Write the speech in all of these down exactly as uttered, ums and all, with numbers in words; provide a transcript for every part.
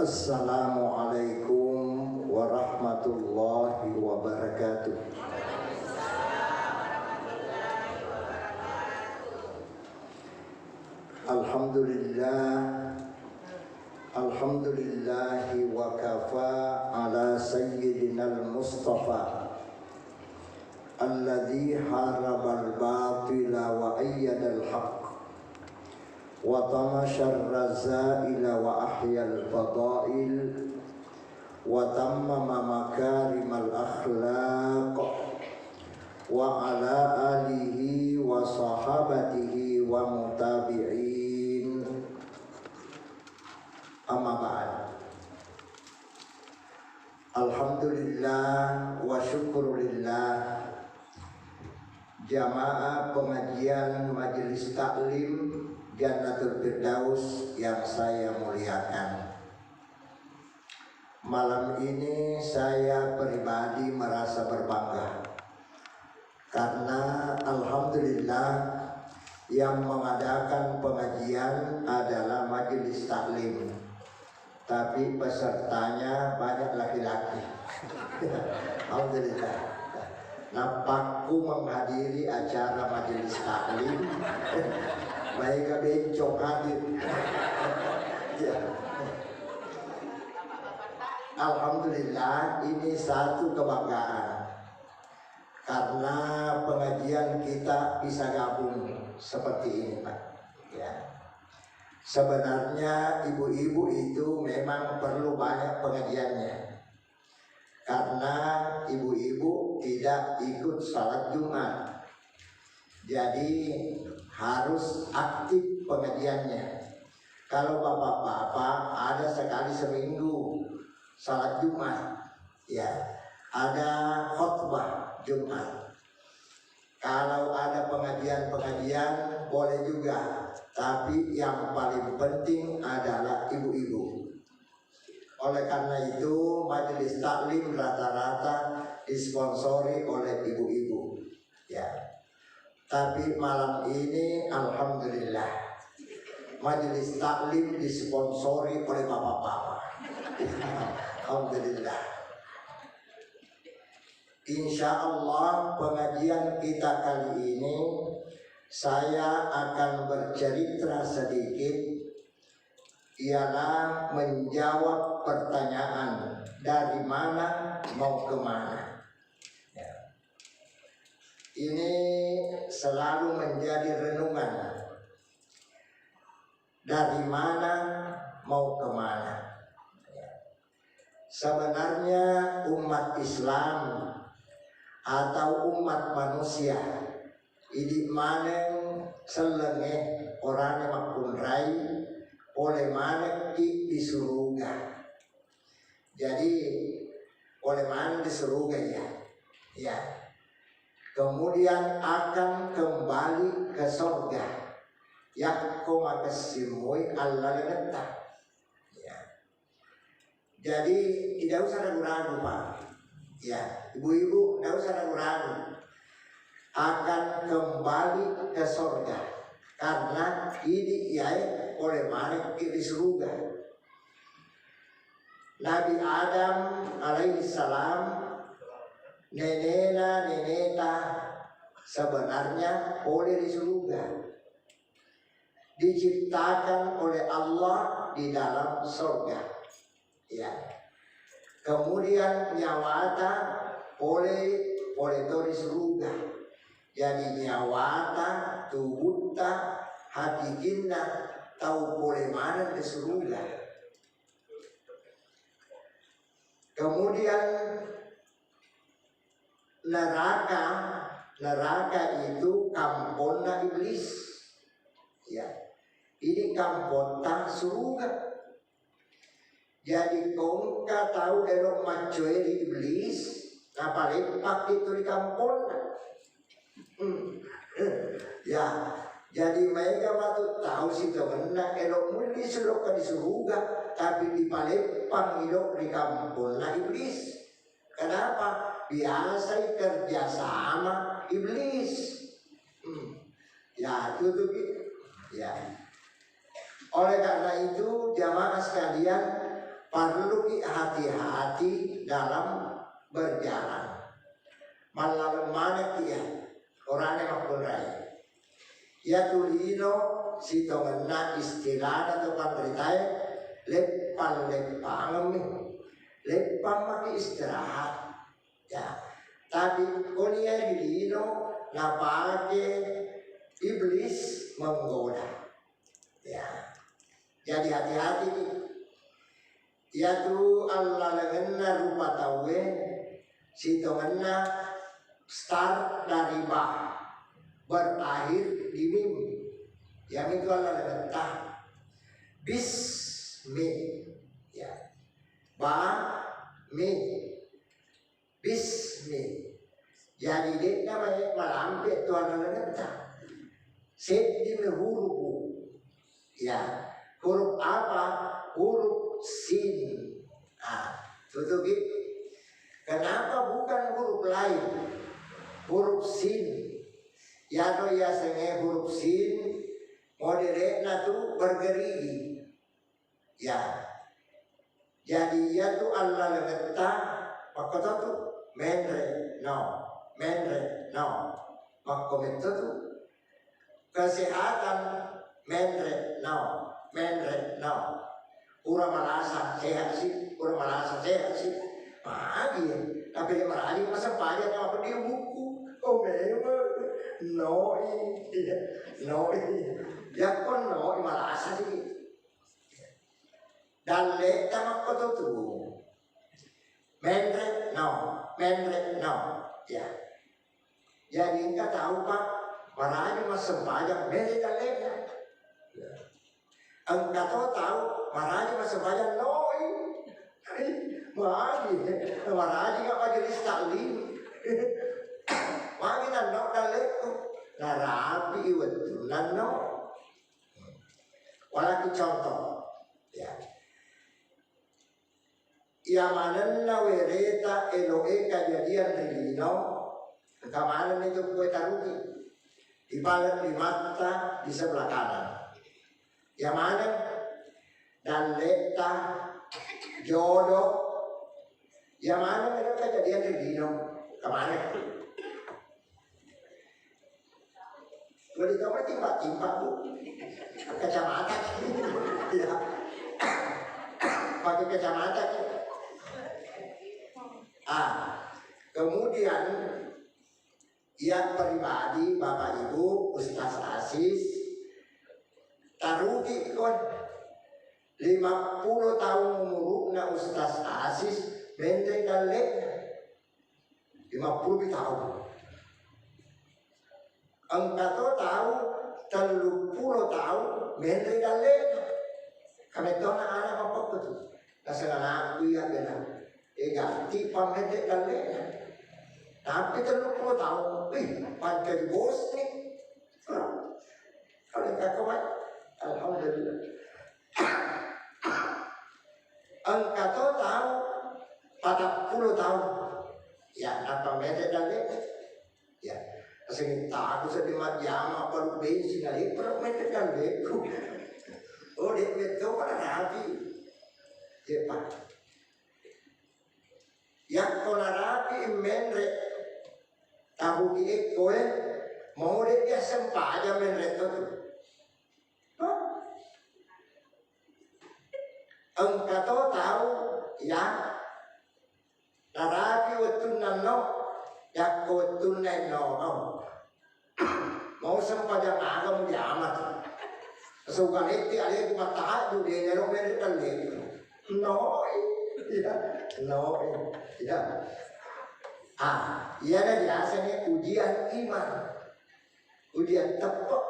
Assalamualaikum warahmatullahi wabarakatuh. Alhamdulillah. Alhamdulillahi wa kafa ala sayyidinal Mustafa alladzi harabal batila wa ayyadal haqq wa tamashar razaila wa ahyal fadail wa tammama makarimal akhlaq wa ala alihi wa sahabatihi wa mutabi'in. Amma ba'd. Alhamdulillah wa syukurulillah. Jamaah pengajian Majelis Taklim Jannatul Firdaus yang saya muliakan. Malam ini saya pribadi merasa berbangga karena alhamdulillah yang mengadakan pengajian adalah Majelis Taklim, tapi pesertanya banyak laki-laki. Alhamdulillah. Napakku menghadiri acara Majelis Taklim, maega bencong hadir. Ya. Alhamdulillah, ini satu kebanggaan karena pengajian kita bisa gabung seperti ini, Pak. Ya. Sebenarnya ibu-ibu itu memang perlu banyak pengajiannya karena ibu-ibu tidak ikut salat Jumat. Jadi harus aktif pengajiannya. Kalau bapak-bapak ada sekali seminggu salat Jumat, ya, ada khutbah Jumat. Kalau ada pengajian-pengajian boleh juga, tapi yang paling penting adalah ibu-ibu. Oleh karena itu, majelis taklim rata-rata disponsori oleh ibu-ibu. Ya. Tapi malam ini, alhamdulillah, majelis taklim disponsori oleh bapak-bapak. Alhamdulillah. Insya Allah, pengajian kita kali ini, saya akan bercerita sedikit, ialah menjawab pertanyaan dari mana mau ke mana. Ya. Ini selalu menjadi renungan. Dari mana mau ke mana? Ya. Sebenarnya umat Islam atau umat manusia, idi maneng sellengnge orane makkunrai, pole manekki di suruga. Jadi, pole maneng di suruga, ya. Ya. Kemudian akan kembali ke sorga. Yakko makessimmoi allalengetta. Ya. Jadi, tidak usah ragu-ragu, Pak. Ya, ibu-ibu, tidak usah ragu-ragu. Akan kembali ke sorga. Karena idi iyae pole manekki di suruga. Nabi Adam alaihissalam, nenena neneta sebenarnya pole di suruga. Diciptakan oleh Allah di dalam sorga. Ya. Kemudian nyawata pole, pole to di suruga. Jadi nyawata, tubutta, hakikinna tau pole maneng di suruga. Kemudian neraka, neraka itu kamponna iblis. Ya. Ini kampotta suruga. Jadi kongka tau ero maccoeri iblis, napaleppakki tu ri kamponna. Hmm. Ya, jadi maega matu tau sitongenna elo mulli sulokka di suruga, tapi dipaleppang ilo ri kamponna iblis. Kenapa? Biasai kerja sama iblis. Hmm. Ya, itu tuh gitu. Ya. Oleh karena itu, jamaah sekalian, Parelluki hati-hati dalam berjalan. Mallaleng manekki iya, orane makkunrai. Iyatu lino sitongenna istilana to panritae, leppang-leppangemmi. Leppang maki istirahat. Ya. Tapi koni iya ri lino napake iblis menggoda. Ya. Jadi hati-hati ki. Iyatu allalengenna rupa tauwe sitongenna start dari ba, berakhir di mim. Iyamitu allalengetta. Bismi. Ya. Ba, mi. Bismi. Jadi de'na mae malampe tu allalengetta. Seddimi hurupu. Ya, huruf apa? Huruf sin. Ah, tutuki. Kenapa bukan huruf lain? Huruf sin. Yaro yasengnge huruf sin, modele'na tu bergerigi. Ya. Jadi iyatu allalengetta makkototu, menre no, menre no. Makkomettotu kesehatan, menre no, menre no. Pura malasa sehat si, pura malasa sehat si. Magi, tapi dia meraji masa pajak apa dia buku. Oh, memang. No, iya. No, iya. Ya, kon no, malasa sih. Dalle'ta makkototu. Menre no, menre no. Ya. Jadi engka tau, Pak, maraji massempajang, menre dalle'na. Ya. Engka to tau maraji massempajang, noi. Magi, maraji ka majelis taklim. Magi nanno dalle'ku. Narapi wettunna no. Walaki contoh. Ya. Iya manenna wereta elo'e kajadian ri lino, engka manenni tu kue taruki. Di pale limatta di sebelah kanan. Iya maneng dalle'ta, jodoh. Iya maneng ero kajadian ri lino, engka maneng. Boleh tahu timpa-timpa, Bu. Kacamata. Ya. Pakai kacamata. Ah, kemudian yang pribadi Bapak Ibu Ustaz Asis taruki kon lima puluh tahun umurna Ustaz Asis menre dalle. Lima puluh pi taung. Engka to tau telluppulo taung menre dallena. Kamettona ana mappakko tu. Naseng anakku iya bela. E ganti pammenre dallena. Tapi telluppulo taung. Wih, pancaji bos ni. Kalau kakak mai. Alhamdulillah. Engka to tau patappulo taung. Ya, nappa mete dalle. Ya, sing taku seddi majjama balu bensin, ale pero mete dalleku. Oh, de' metto pada rapi. Ya, Pak. Yakko narapi menre tahuki ekkoe, mau de' dia sempajang menre to tu. Hah? Engka to tau ya narapi wettunna no, yakko wettunna no, no. Mau sempajang aga mujama tu. Seuga lette aleku mattahajju, de' nero mere dalle. No, iya, no, iya. Ah, iyana biasanya ujian iman. Ujian teppek.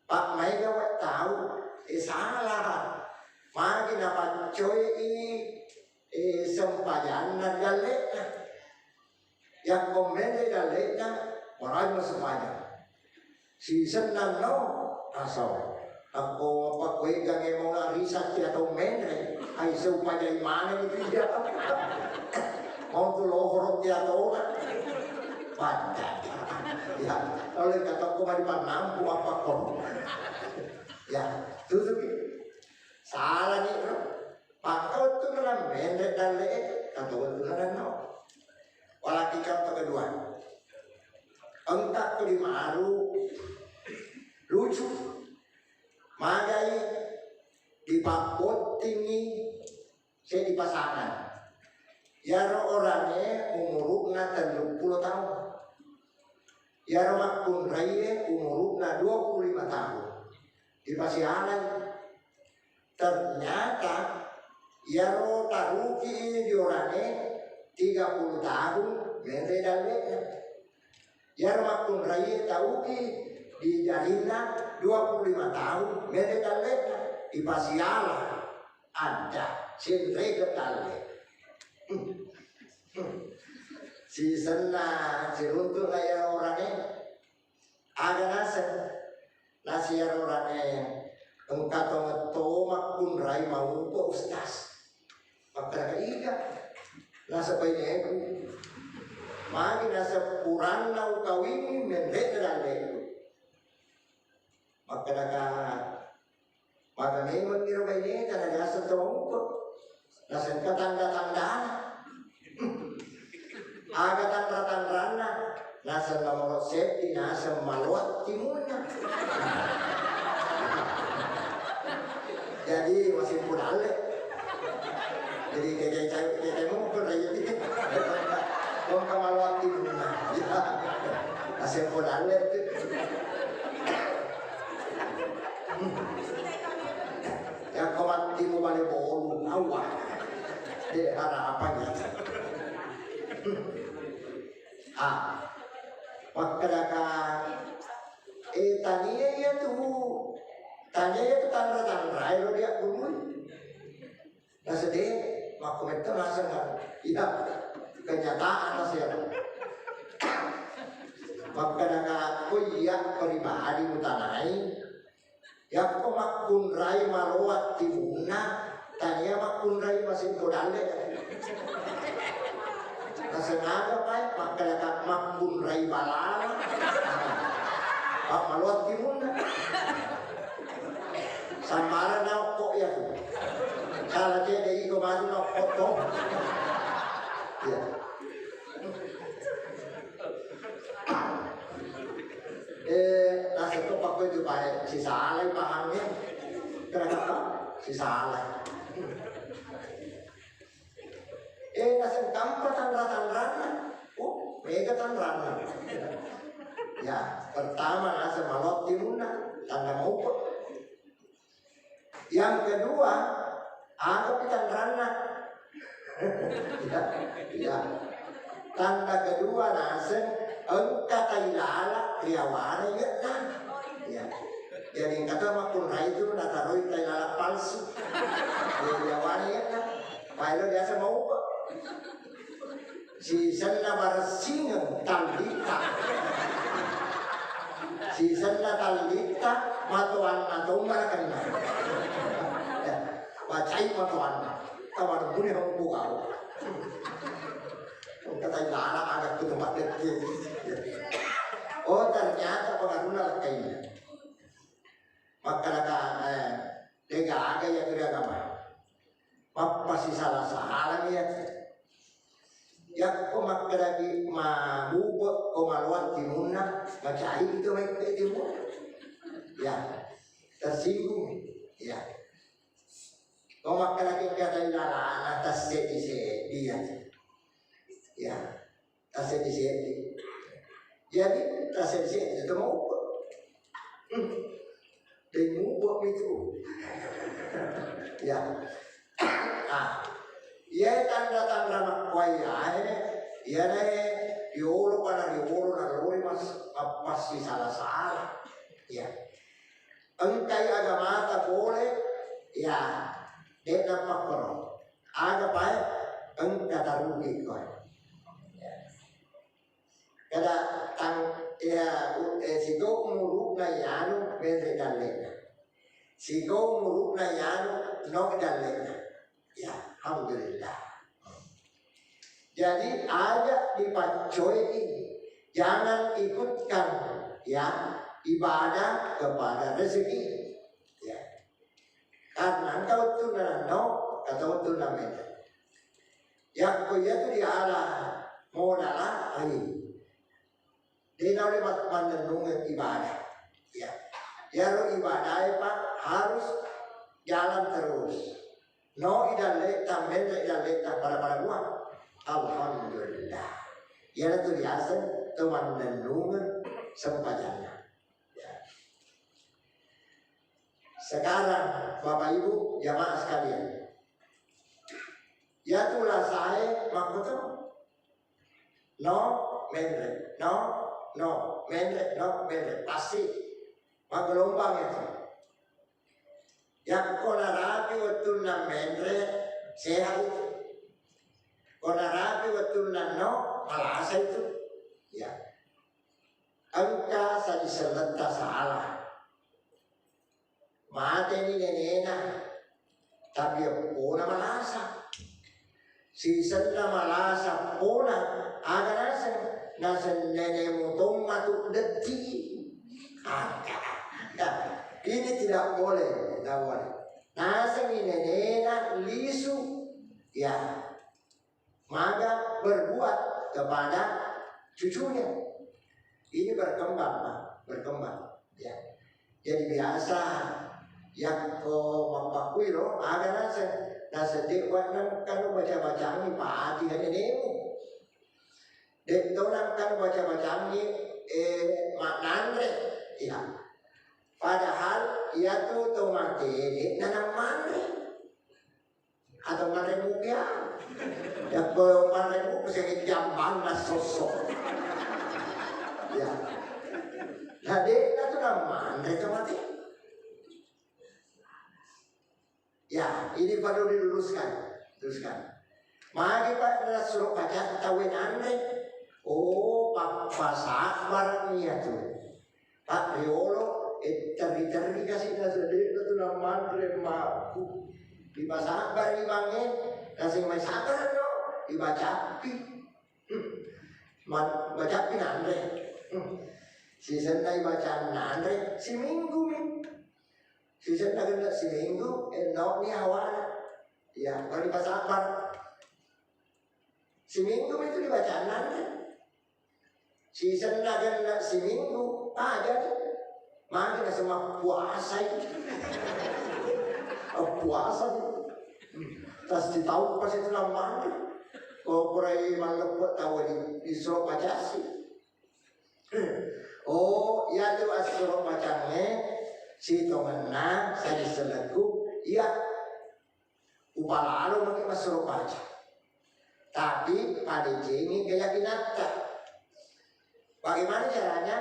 Pak, maega wa tau, eh, salah. Magi napaccoi, eh, sempajanna ri dalle'na. Yakko menre dalle'na, maraji massempajang. Sisenna no, aso. Akko pakkuegangnge mau narisakki atau menre, ai seupajai maneng itu iya. Mau tu lohorokki atau na. Pada. Ya, kalau kata ko mari panampu apa ko. Ya, tutupi. Salani ro. Maka wettunna menre dalle'e, atau wettunna danno. Walaki contoh kedua. Engka kuli maru lucu. Magai dipabbottingi seddi pasangan. Iyaro orangnge umuru'na telluppulo taung. Iyaro makkunraie umuru'na dua puluh lima taung. Dipasialai. Ternyata iyaro taruki ri orangnge tiga puluh taung menre dalle'na. Iyaro makkunraie tauki di jarinna dua puluh lima taung menre dalle'na, dipasiala adda senreke dalle. Hmm. Hmm. Sisenna siruntu'na iyaro orangnge, aga naseng? Nasi iyaro orangnge, engka tongeng-tongeng makkunrai maupe, Ustaz. Makkadaka, iga? Naseng, baineku. Magi naseng, puranna ukawingi menre'na dalle'ku. Makkadaka, maka memang iro baineta na biasa tongeng maupe. Naseng engka tanda-tandana. Aga tanra-tanranna? Naseng nomoro seddi, naseng maloa timunna. Jadi masih pun ale. Jadi kayak kayak kayak kayak mau pun raya gitu. Mau ke maloa timunna. Ya. Masih pun ale tuh. Yakko mattimu bale bolu, awwa. De harapannya. Ah, makkadaka, eh, tania iya tu, tania iya tu tanra-tanra, ero dia gurui. Nasede, makko metto naseng, iya, kenyataan naseng. Makkadaka, ko iya pribadi mutanai, yakko makkunrai maloa timunna, tania makkunrai masing ko dalle. Nasengaga pai makkadaka makkunrai balala, pak maloa timunna. Sambarang na okko iya tu. Salah cedde iko matu na okko to. Iya. Eh, naseng ko pakko itu baik. Sisalai pahamnya. Kenapa? Sisalai. Eh, naseng kampa tanra-tanranna. Oh, mega tanranna. Ya, pertama naseng maloa timunna, tanra maupe. Yang kedua, aga pi tanranna? Ya, ya. Tanda kedua naseng engka tai lala ri yawana iye'na. Ya. Jadi engka to makkunrai tu nataroi tai lala palsu. Ri yawana iye'na. Maelo biasa maupe. Sisenna baressingeng tallitta. Sisenna tallitta matoanna tomma nakenna. Ya, bacai matoanna. Tawa muni hongku kau. Katai lala aga kutu maddekke. Oh, ternyata pengaruhna lekkainna. Makkadaka, eh, degaga iya tu agama. Mappasisala-salami iya. Yakko makkedaki mabupe ko maloa timunna, macai itu maipe timunna. Ya, tersinggung. Ya. Ko makkedaki kata ilalana tasseddi-seddi ya. Ya. Tasseddi-seddi. Jadi, tasseddi-seddi tau maupe. Hmm. Deng maupe itu. Ya. Ah. Iya tanda-tanda makkuae ae, iya nae riolo pada riolo nalori mas mappasisala-sala. Ya. Engkai agamata pole, ya, de'na pakkoro. Aga pae engka tarugi koe. Kada tang, ya, u-, eh, sigo umuru'na yanu menre dalle'na. Sigo umuru'na yanu no dalle'na. Ya, alhamdulillah. Jadi, aja dipaccoi, jangan ikutkan, ya, ibadah kepada rezeki. Ya. Karena engka wettunna no, engka to wettunna mena. Yakko iyatu diala modala, ai. De' naulle ma-, mannennungeng ibadah. Ya. Iyaro ibadahe, Pak, harus jalan terus. No idalleta, menre idalleta, pada-pada buah. Alhamdulillah. Iyanatu diaseng to mannennungeng sempajanna. Ya. Sekarang, Bapak Ibu, jamaah sekalian, iyatu lasae makkuto, no, menre, no, no, menre, no, menre, pasti maggelombang itu. Yakko narapi wettunna menre, sehat itu. Ko narapi wettunna no, malasa itu. Ya. Engka saji selletta salah. Mateni nenena, tapi eppona malasa. Sisenna malasa eppona, aga naseng? Naseng nenemu tomma tu detti. Aga. Nah, ini tidak boleh, tidak boleh. Nasengi nenena lisu. Ya. Maga berbuat kepada cucunya. Ini berkembang, Pak, berkembang. Ya. Jadi biasa yakko mappakkuiro, aga naseng, naseng de' wa nengkano baca-bacangi Fatihah nenemu. De' to nengkano baca-bacangi, eh, ma-, nanre. Iya. Padahal iyatu to mate de' nanang manre. Atau manre mupi ya. Yakko manre mupi sing jambanna sosso. Ya. Nah, de' natu manre to mate. Ya, ini perlu diluruskan. Teruskan. Magi, Pak, nasuro baca tauwe nanre. Oh, pappa sabar iyatu. Pak riolo, eh, terri-terri kasi naseng de' natu manre makku. Dipasabbari mange, naseng mai sabar no, dibacappi. Hmm. Ma-, bacappi nanre. Hmm. Sisenna ibacang nanre, siminggu mi. Sisenna genne siminggu, eh, no ni awana. Ya, baru dipasabar. Siminggu mi tu dibacang nanre. Sisenna genne siminggu, pajani. Magi naseng mappuasai. Mappuasai. Pasti tau pasti tu nammanre. Ko purai malleppe tau di, di suro pacasi. Oh, iyatu assuro pacangnge sitongenna saji selekku, iya. Upalalo maki massuro baca. Tapi padecengi keyakinatta. Bagaimana caranya?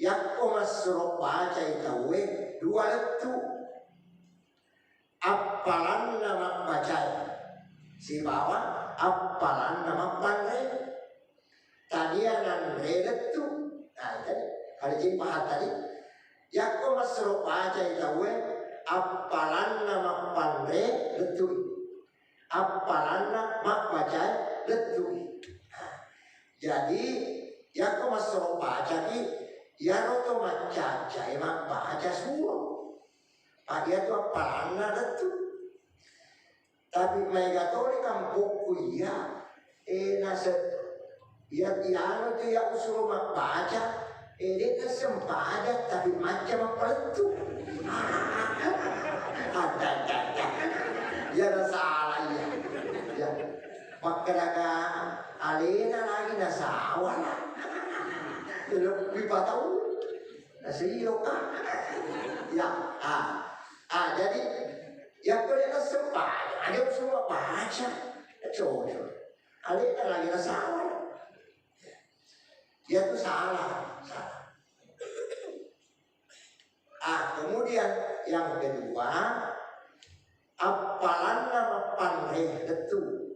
Yakko massuro bacai tauwe, dua lettu. Appalanna mabbacae sibawa appalanna mabbanre. Tania nanre lettu. Nah, tadi, kalau cimpa tadi, yakko massuro bacai tauwe, appalanna mabbanre lettui. Appalanna mabbacae lettui. Nah, jadi, yakko massuro bacaki, iyaro to maccacae mabbaca suro. Pada iyatu appalanna lettu. Tapi maega toni kampokku iya, eh, nase-, iya, iyanu tu iya usuro mabbaca, eh, de' nasempaja, tapi macca mappalettu. Ada, ada, ada. Iya, nasala iya. Ya. Makkadaka alena lagi nasawala. Lebbi patau. Nasilo ka. Ya, ah. Ah, jadi, yakko de' nasempaja, ada usuro baca. Cocok. Alena lagi nasawala. Iyatu salah, salah. Ah, kemudian yang kedua, appalanna mappanre lettu.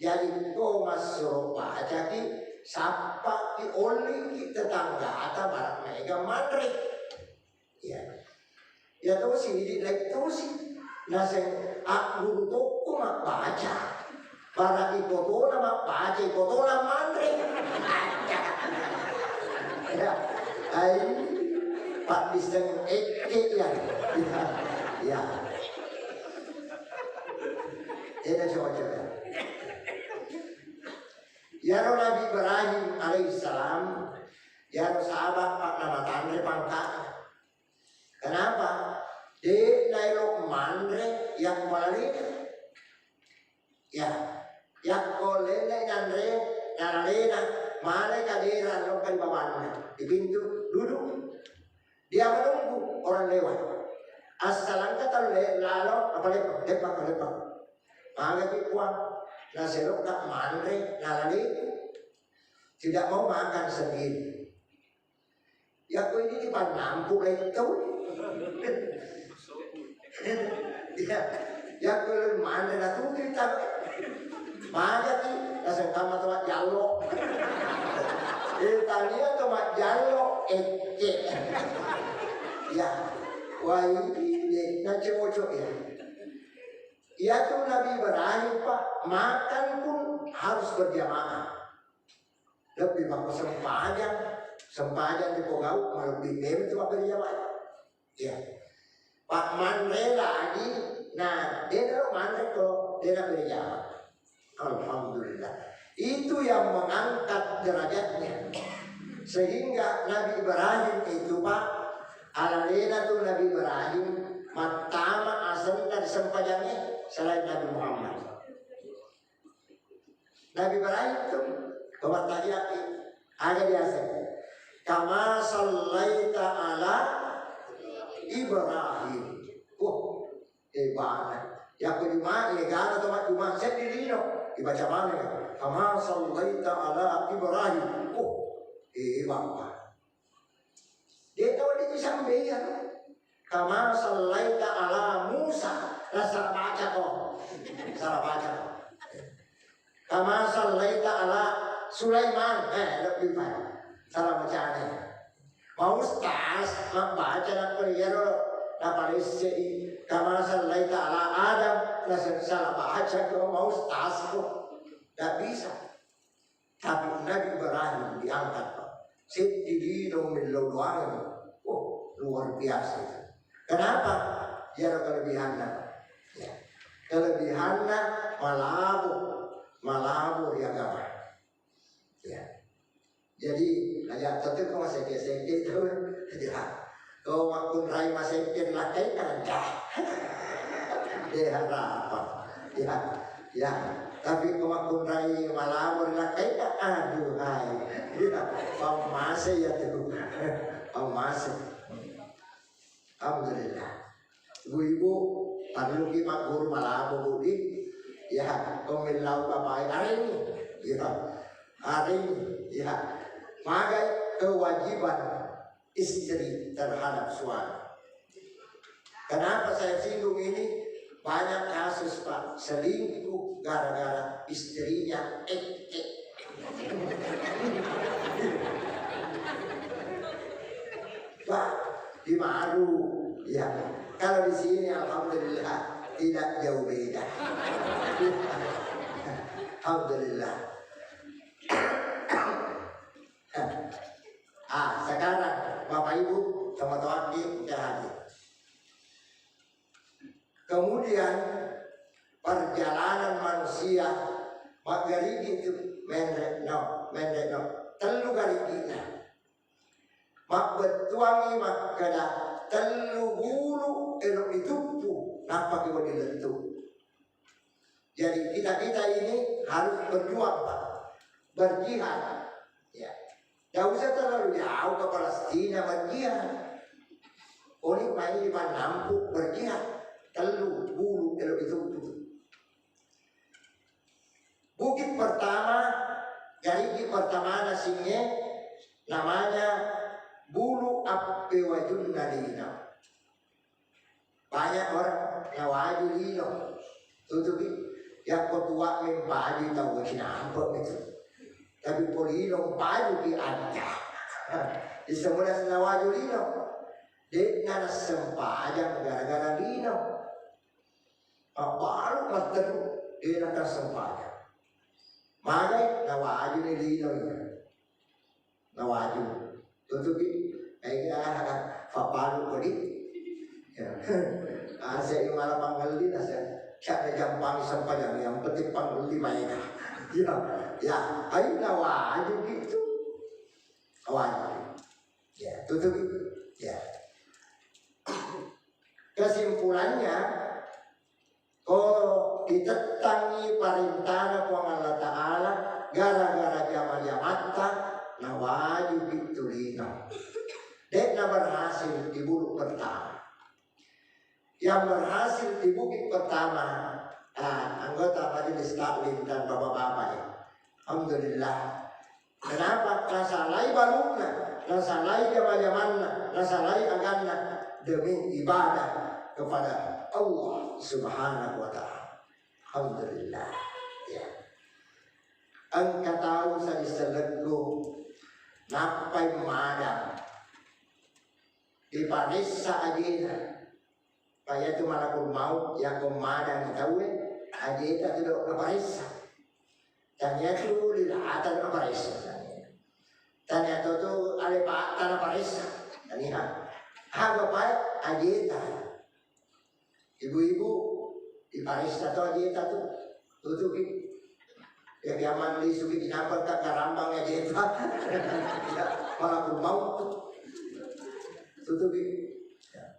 Jadi, ko massuro bacaki, sappaki, ollingki tetanggata bara maega manre. Iya. Iya tosi, idi' laing tosi. Naseng agguru tokko mabbaca. Bara ikotona mabbaca, ikotona manre. Ya. Ai, paddisseng ekke ya. Ya. Ya. Eda cocok ya. Yaro Nabi Ibrahim alaihissalam, yaro sahabat pak namatanre pangkatnya. Kenapa? De naelo manre yang malena. Ya, yakko lenne nanre nalalena, malai kadera lokka di babanna di pintu, duduk. Dia menunggu orang lewat. Assalangka tau le lalo apa lepa lepa lepa. Magaki puang, naselokka manre nalale, tidak mau makan sendiri. Yakko ini dipannampu lettu. Ya, yakko manre natutu tabe. Magaki nasengkamma to majjallo. Eh, tania to majjallo ecce. Ya, wah ini de na cocok ya. Iyatu Nabi Ibrahim pak makan pun harus berjamaah. Lebbi makko sempajang, sempajang dipogau malebbi memeng tu mabbere jamaah. Ya. Pak manre lagi, nah, de naro manre ko de nabbere jamaah. Alhamdulillah. Itu yang mengangkat derajatnya. Sehingga Nabi Ibrahim itu pak, alalena tu Nabi Ibrahim mattama asenna di sempajangnge selain Nabi Muhammad. Nabi Ibrahim tu, to mattahiyati, aga diaseng? Kama sallaita ala Ibrahim. Oh, hebatna. Yakko Juma, egana to majjuma seddi lino. Ibaca maneng. Kama sallaita ala Ibrahim. Oh, hebat. De tau de tu sambeang. Kama sallaita ala Musa. Lah salah baca ko. Salah baca ko. Kama sallaita ala Sulaiman. Eh, lebbi pai. Salah bacane. Maustas, mabbaca nakko iyaro napalessei. Kama sallaita ala Adam. Lah salah baca ko, maustas ko. Ndak bisa. Tapi Nabi Ibrahim diangkat, Pak. Seddi lino mellau doangi. Oh, luar biasa itu. Kenapa? Iyaro kelebihanna, Pak. Ya. Kelebihanna malabo, malabo ri agama. Ya. Jadi, aja tetep ko maseke-seke itu. Ya. Ko makkunrai maseke lakkai kan dah. De harapang. Ya, ya. Tapi ko makkunrai malabo lakkai kan, aduh hai. Ya, pamase ya tu. Pamase. Alhamdulillah. Ibu-ibu, parelluki magguru malabo, Bu, di. Ya, ko mellau bapak arengi. Ya. Arengi. Ya. Magai kewajiban istri terhadap suami. Kenapa saya singgung ini? Banyak kasus, Pak, selingkuh gara-gara istrinya. Eh, eh. Pak, di Maru, ya. Kalau di sini, alhamdulillah, tidak jauh beda. Alhamdulillah. Ah, sekarang Bapak Ibu, teman-teman di hadir. Kemudian perjalanan manusia maggarigi itu menre no, menre no. Tellu garigina. Mabbettuangi makkeda tellu bulu elo dituppu, nappa ki wedding lettu. Jadi kita-kita ini harus berjuang, Pak. Berjihad. Ya. Tidak usah terlalu jauh ke Palestina berjihad. Oni mai di Panampu berjihad. Tellu bulu elo dituppu. Bukit pertama, garigi pertama nasinge namanya Bulu Appe Wajunna Lino. Banyak orang nawaju lino. Tutupi. Yakko tua mempaju tau cinampe itu. Tapi ko lino mpaju ki anja. Di semua nawaju lino. Dena nassempajang gara-gara lino. Mabbalu matteru dena nassempajang. Magai nawaju ni lino. Nawaju. Tutupi. Akhirnya, ah, papalu kodi. Ya. Ase mala pangelli nase. Cara jampang sempajang yang penting panglima ya. Ya, ya, aina wajib itu. Wajib. Ya, tutup. Ya. Kesimpulannya, ko ditettangi parentana Puang Allah Ta'ala, gara-gara jama-jamatta, na wajib itu lino. De'na berhasil di buruk pertama. Yang berhasil di bukit pertama, ah, anggota majelis taklim dan bapak-bapak ya. Alhamdulillah. Kenapa? Nasalai balunna, nasalai jama-jamanna, nasalai aganna demi ibadah kepada Allah Subhanahu wa Ta'ala. Alhamdulillah. Ya. Engka tau sadi selekku nappai madang. Diparessa ajena. Payatu malakul maut, yako madangi tauwe, ajeta tu do naparessa. Tania tu lilata naparessa. Tania tu tu alepata naparessa. Tania. Aga pae ajeta. Ibu-ibu, diparessa to ajeta tu. Tutuki. Ya kiaman lisuki dinapel ka garambang ajeta. Ya, malakul maut tu. Tutuki. Ya.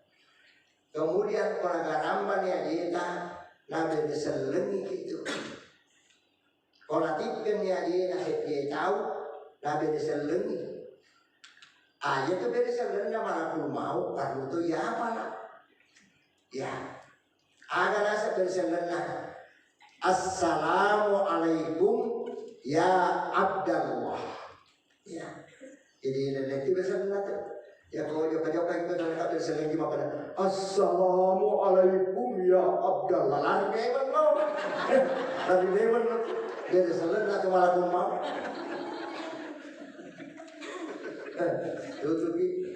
Kemudian pura garambang ni ajeta, nabe disellengi gitu. Ko natikkeng ni ajena seddi tau, nabe disellengi. Aja tu bere sellenna malakul maut, parlu tu iya apala. Ya. Aga naseng bere sellenna? Assalamualaikum ya Abdallah. Ya. Jadi, nanti bere sellenna tu. Ya, ko jokka-jokka itu, nanti bere sellenna gimana? Assalamualaikum ya Abdallah. Lari memang lo. Lari memang lo. Bere sellenna tu malakul maut. Eh, tutupi.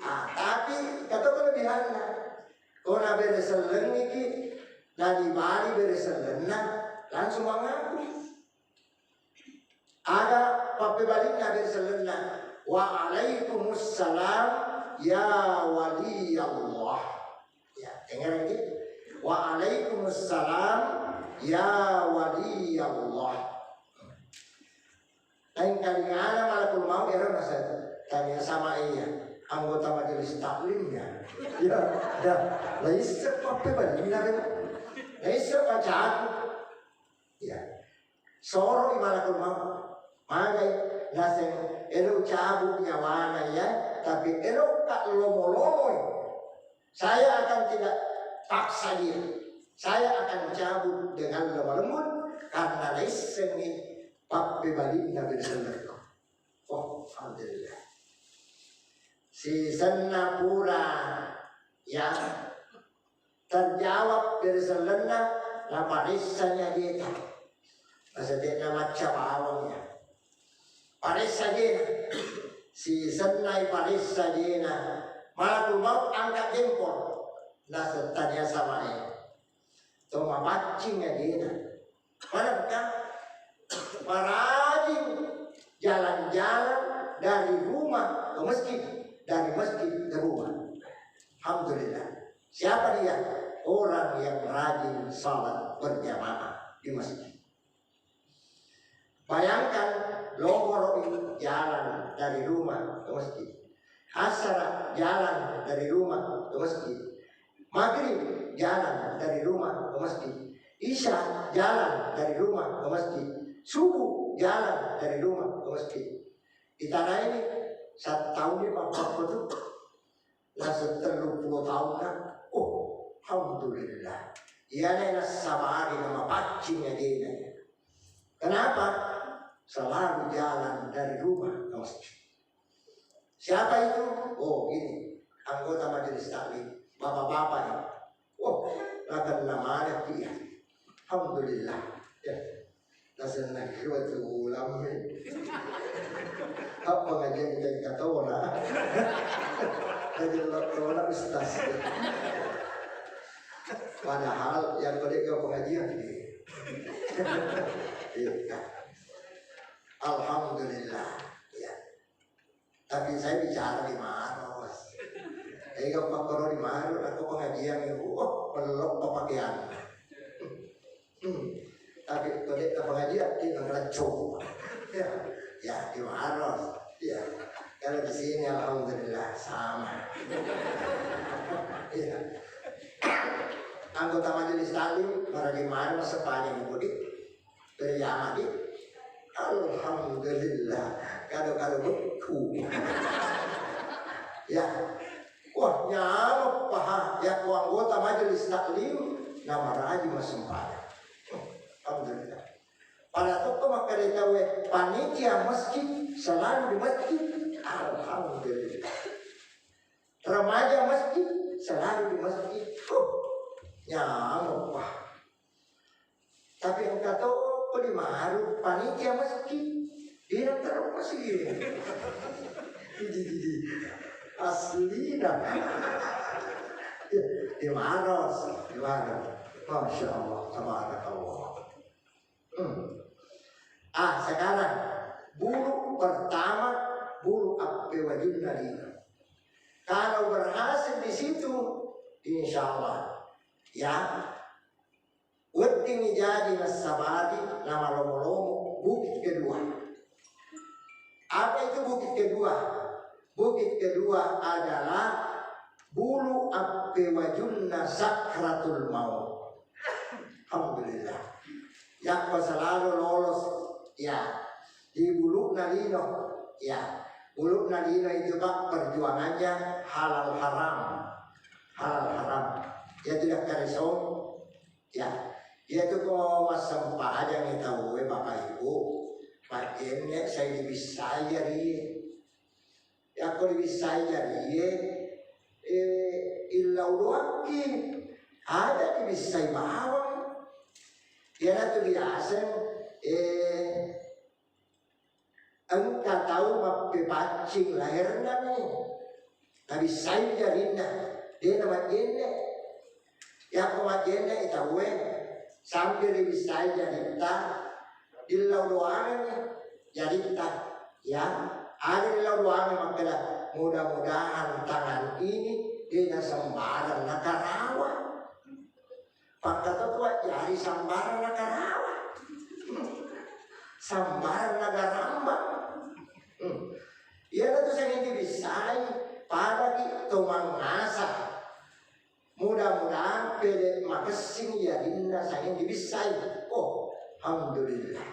Ah, tapi kata kelebihanna. Ko nabere sellengngi ki, nadibali bere sellenna, langsung mangaku. Aga pappebalinna bere sellenna, "Waalaikumussalam ya waliyallah." Ya, dengar ini. "Waalaikumussalam ya waliyallah." Naengkalingana malakul maut ero naseng, tania sama iya, anggota majelis taklimnya. Ya, dah, laisseng pappebalinna bere. Laisseng bacaku. Ya. Soro i malakul maut. Magai naseng, elo cabut nyawana ya, tapi elo ka lomo-lomoi. Saya akan tidak paksa dia. Saya akan cabut dengan lemah lembut karena naissengi pappebalinna bere sellenna. Oh, alhamdulillah. Sisenna pura ya terjawab bere sellenna, naparessani ajeta. Naseddena macca bawang ya. Paressa ajena. Sisennai paressa ajena. Malakul maut angkat jempol. Naseng tania sama e. To mapaccing ajena. Manengka marajing jalan-jalan dari rumah ke masjid, dari masjid ke rumah. Alhamdulillah. Siapa dia? Orang yang rajin salat berjamaah di masjid. Bayangkan, lohoro jalan dari rumah ke masjid. Asara jalan dari rumah ke masjid. Maghrib jalan dari rumah ke masjid. Isya jalan dari rumah ke masjid. Subuh jalan dari rumah ke masjid. Di tanah ini, satu tahun ini apa itu? Naseng telluppulo taunna. Oh, alhamdulillah. Iyana nassabari namapaccing ajena. Kenapa? Selalu jalan dari rumah ke masjid. Siapa itu? Oh, ini anggota majelis taklim, bapak-bapak ini. Oh, rakenna maneng ki iya. Alhamdulillah. Ya. Nasenna ki watu ulamme. Apa ngajian kita tona? Ngajian tona ustaz. Padahal yang gede ke pengajian ni. Iya. Alhamdulillah. Ya. Tapi saya bicara di mana, Bos? Ega pakkoroni maru, nakko pengajian, wah, pello papakean. Hmm. Tapi ko de'na pengajian, dia ngeracco. Ya, ya, di maros. Ya. Kalau di sini, alhamdulillah, sama. Ya. Anggota majelis taklim, maraji maru, massepaja mudi. Berjamaah di. Alhamdulillah. Kado-kado buku. Ya. Wah, nyameng paha. Ya, ko anggota majelis taklim, namaraji massempajang. Alhamdulillah. Pada tokko makkeda tauwe, panitia masjid selalu di masjid. Alhamdulillah. Remaja masjid selalu di masjid. Huh, nyameng paha. Tapi engka to ko di maru panitia masjid. Dia terus masjid. Idi, idi. Aslina. Ya, di maros, di maros. Masya Allah, tabarakallah. Hmm. Ah, sekarang bulu pertama, bulu appewajunna lino. Kalau berhasil di situ, insya Allah, ya, weddingngi jaji nassabari namalomo-lomo bukit kedua. Apa itu bukit kedua? Bukit kedua adalah bulu appewajunna sakratul maut. Alhamdulillah. Yakko selalu lolos, ya, di bulu'na lino, ya. Bulu'na lino itu, Pak, perjuangannya halal haram. Halal haram. Ya, tidak karisong. Ya, iyatu ko massempajang tauwe, Bapak Ibu, majjenne sai dibissai jarie. Yakko dibissai jarie, eh, illau doakki, aja dibissai bawang. Iyanatu diaseng, eh, Engka tau mappepaccing laherna mi, nabissai jarinna, de namajjenne. Yakko majjenne i tauwe, sambil ribissai jaritta, dillau doangeng jaritta. Ya, ada dillau doangeng makkeda, mudah-mudahan tangan ini de nasembarang nakarawa. Pakkato tu ajjari sambarang nakarawa. Sambarang nagarambang. Hmm. Iyanatu sanging dibissai, padaki to mangngasa. Mudah-mudahan pede makessing jarinna sanging dibissai. Oh, alhamdulillah.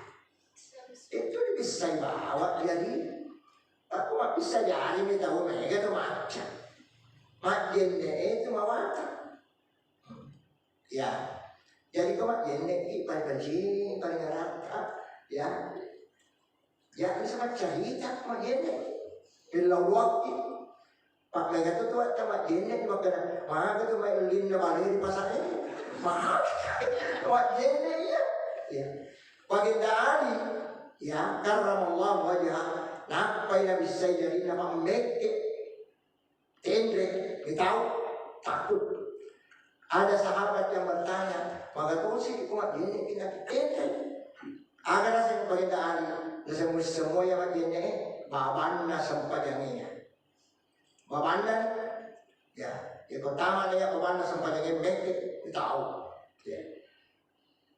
Itu dibissai bawa jari. Aku mabbissa jari mi tau mega tu macca. Majjenne itu mawata. Ya. Jadi ko majjenne ki paling penting, paling rata. Ya. Ya, bisa maccarita majjenne. Illau doakki. Pak mega tu tuatta majjenne makkeda, maga tu mai ellinna bale ri pasare. Maga. Majjenne iya. Ya. Baginda Ali, ya, karramallahu wajhah. Nappai nabissai jarinna mammekke. Tenre, mitau, takut. Ada sahabat yang bertanya, "Maga tosi ko majjenne ki na tenre?" Aga naseng Baginda Ali, naseng semua ya majjenne, babanna sempajangiya. Babanna, ya, ya pertama ya babanna sempajangiya mekke, mitau. Ya.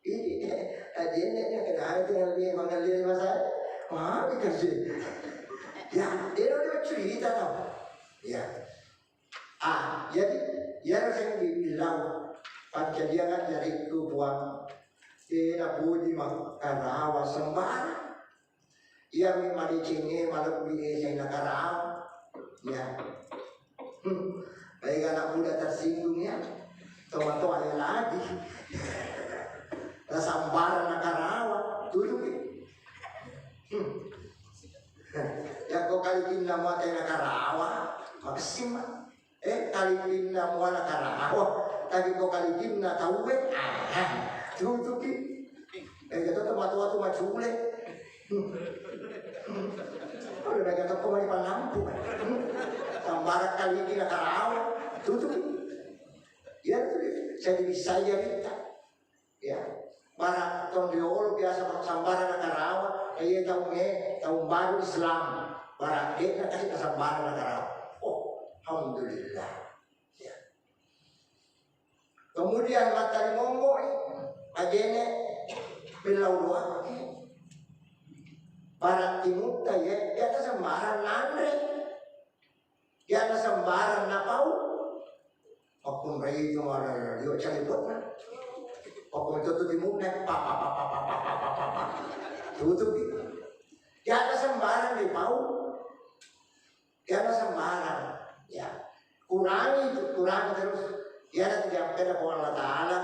Ini, eh, ajenne nya kenapa tinggal dia mangalir masa? Mami kerja. Ya, dia udah cerita tau. Ya. Ah, jadi, ya saya dibilang, pancadiangan dari itu buang. Dia puji mah, karawa sembarang. Iyami madecengnge malebbi e sai nakarawa. Ya. Hmm. Baik anak muda tersinggung ya. Tomatoa ya lagi. Nasambarang nakarawa. Tutupi. Hmm. Ya ko kalikinna muatai nakarawa. Makessing ma. Eh, kalikinna muana karawa, tapi ko kalikinna tauwe, ah, tutuki. Eh, kata tu matu-matu macule. Udah mereka tu kau mani panampu. Sambarang kalikinna karawa, tutuki. Ya, tu, saya bisa ya, Rita. Ya, bara tau riolo biasa massambara nakarawa, na iye taungnge, taung baru Islam, bara de'na kasi nasambara nakarawa. Oh, alhamdulillah. Kemudian mattari mommo'i, majene, pillau doa. Barat timutta, ya, ya, sembarang nanre. Iyana sembarang napau. Makkunrai itu mara dio calipotna. Makkun itu tu timunna, pa, pa, pa. Tutupi. Iyana sembarang dipau. Iyana sembarang. Ya. Kurangi itu, kurangi terus. Iyana tu diampena Puang Allah Ta'ala.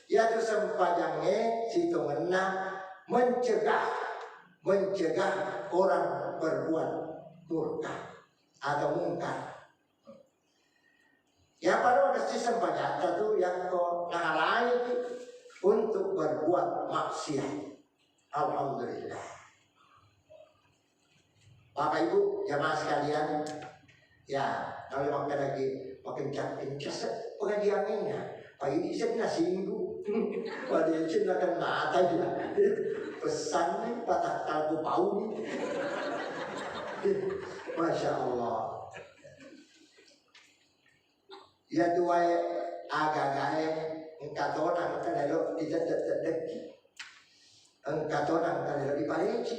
Iyatu sempajangnge sitongenna mencegah, mencegah orang berbuat murka atau mungkar. Ya, pada waktu si sempajatta tu yakko nahalangi untuk berbuat maksiat. Alhamdulillah. Bapak Ibu, jamaah sekalian, ya, kalau makan lagi makin capek, pengajiannya, Pak ini saya nasinggung. Pada izin akan mata ya. Pesan nih, patah kalbu pau nih. Masya Allah. Iya tu wae, aga-agae engka tona engka nelo ditedde-teddekki. Engka tona engka nelo dipaleci.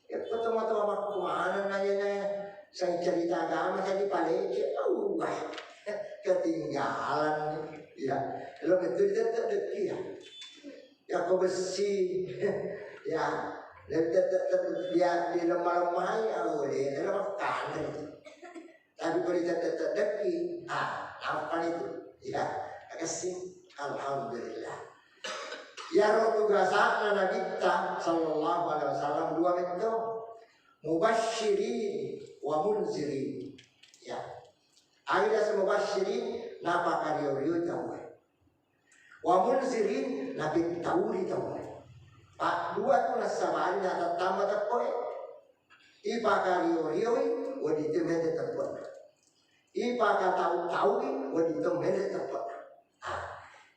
Iya, ko tomatoa makkuana nanya-nanya, sai cerita agama sai dipaleci. Wah, ketinggalan. Iya, lo itu ditedde-teddekki ya. Ya, ko besi. Ya, ditedde-teddekki ya, dilemah-lemahi, oh, dia dalam kantor itu. Tapi ko ditedde-teddekki, ah, apa itu? Ya, kasih. Alhamdulillah. Iyaro tugasana Nabitta sallallahu alaihi wasallam dua metto. Mubasysyirin wa munzirin. Ya. Aga mubasysyirin, napakario-rio tauwe. Wa munzirin, napittauri tauwe. Paddua tu nassabari natattamba tekkoe. Ipakario-rioi, wedding to mede teppe'na. Ipakatau-taui, wedding to mede teppe'na. Ah,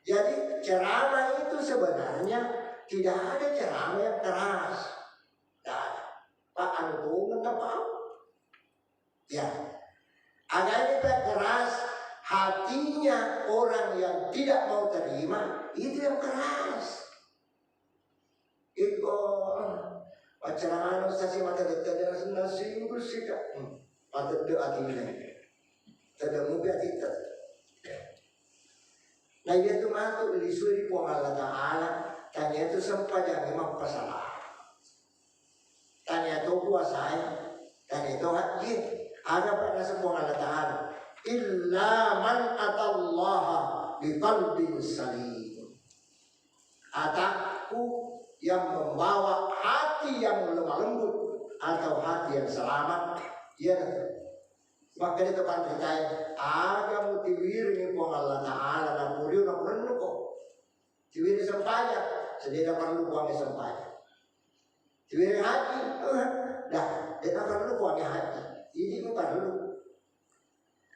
jadi ceramah itu sebenarnya tidak ada ceramah yang keras. Tidak ada. Pak, anu tongeng apa? Ya. Agak ini keras, hatinya orang yang tidak mau terima, itu yang keras. Iko, pacaran anu sasi mata dette nasing bersih kak. Hmm. Patedde atine. Tedde mupi atite. Nah, iya tu matu lisui ri Puang Allah Ta'ala, tania tu sempajangnge mappasala. Tania to puasae, tania to hajji. Aga pa naseng Puang Allah Ta'ala, illa man atallaha biqalbin salim. Atakku yang membawa hati yang lemah lembut atau hati yang selamat, iyanatu. Makkeda to panritae, aga mutiwiringi Puang Allah Ta'ala napurio napurennuko. Tiwiring sempajang, sedena parellu Puangnge sempajang. Tiwiring haji, eh, dah, dena parellu Puangnge haji. Ini ku parellu.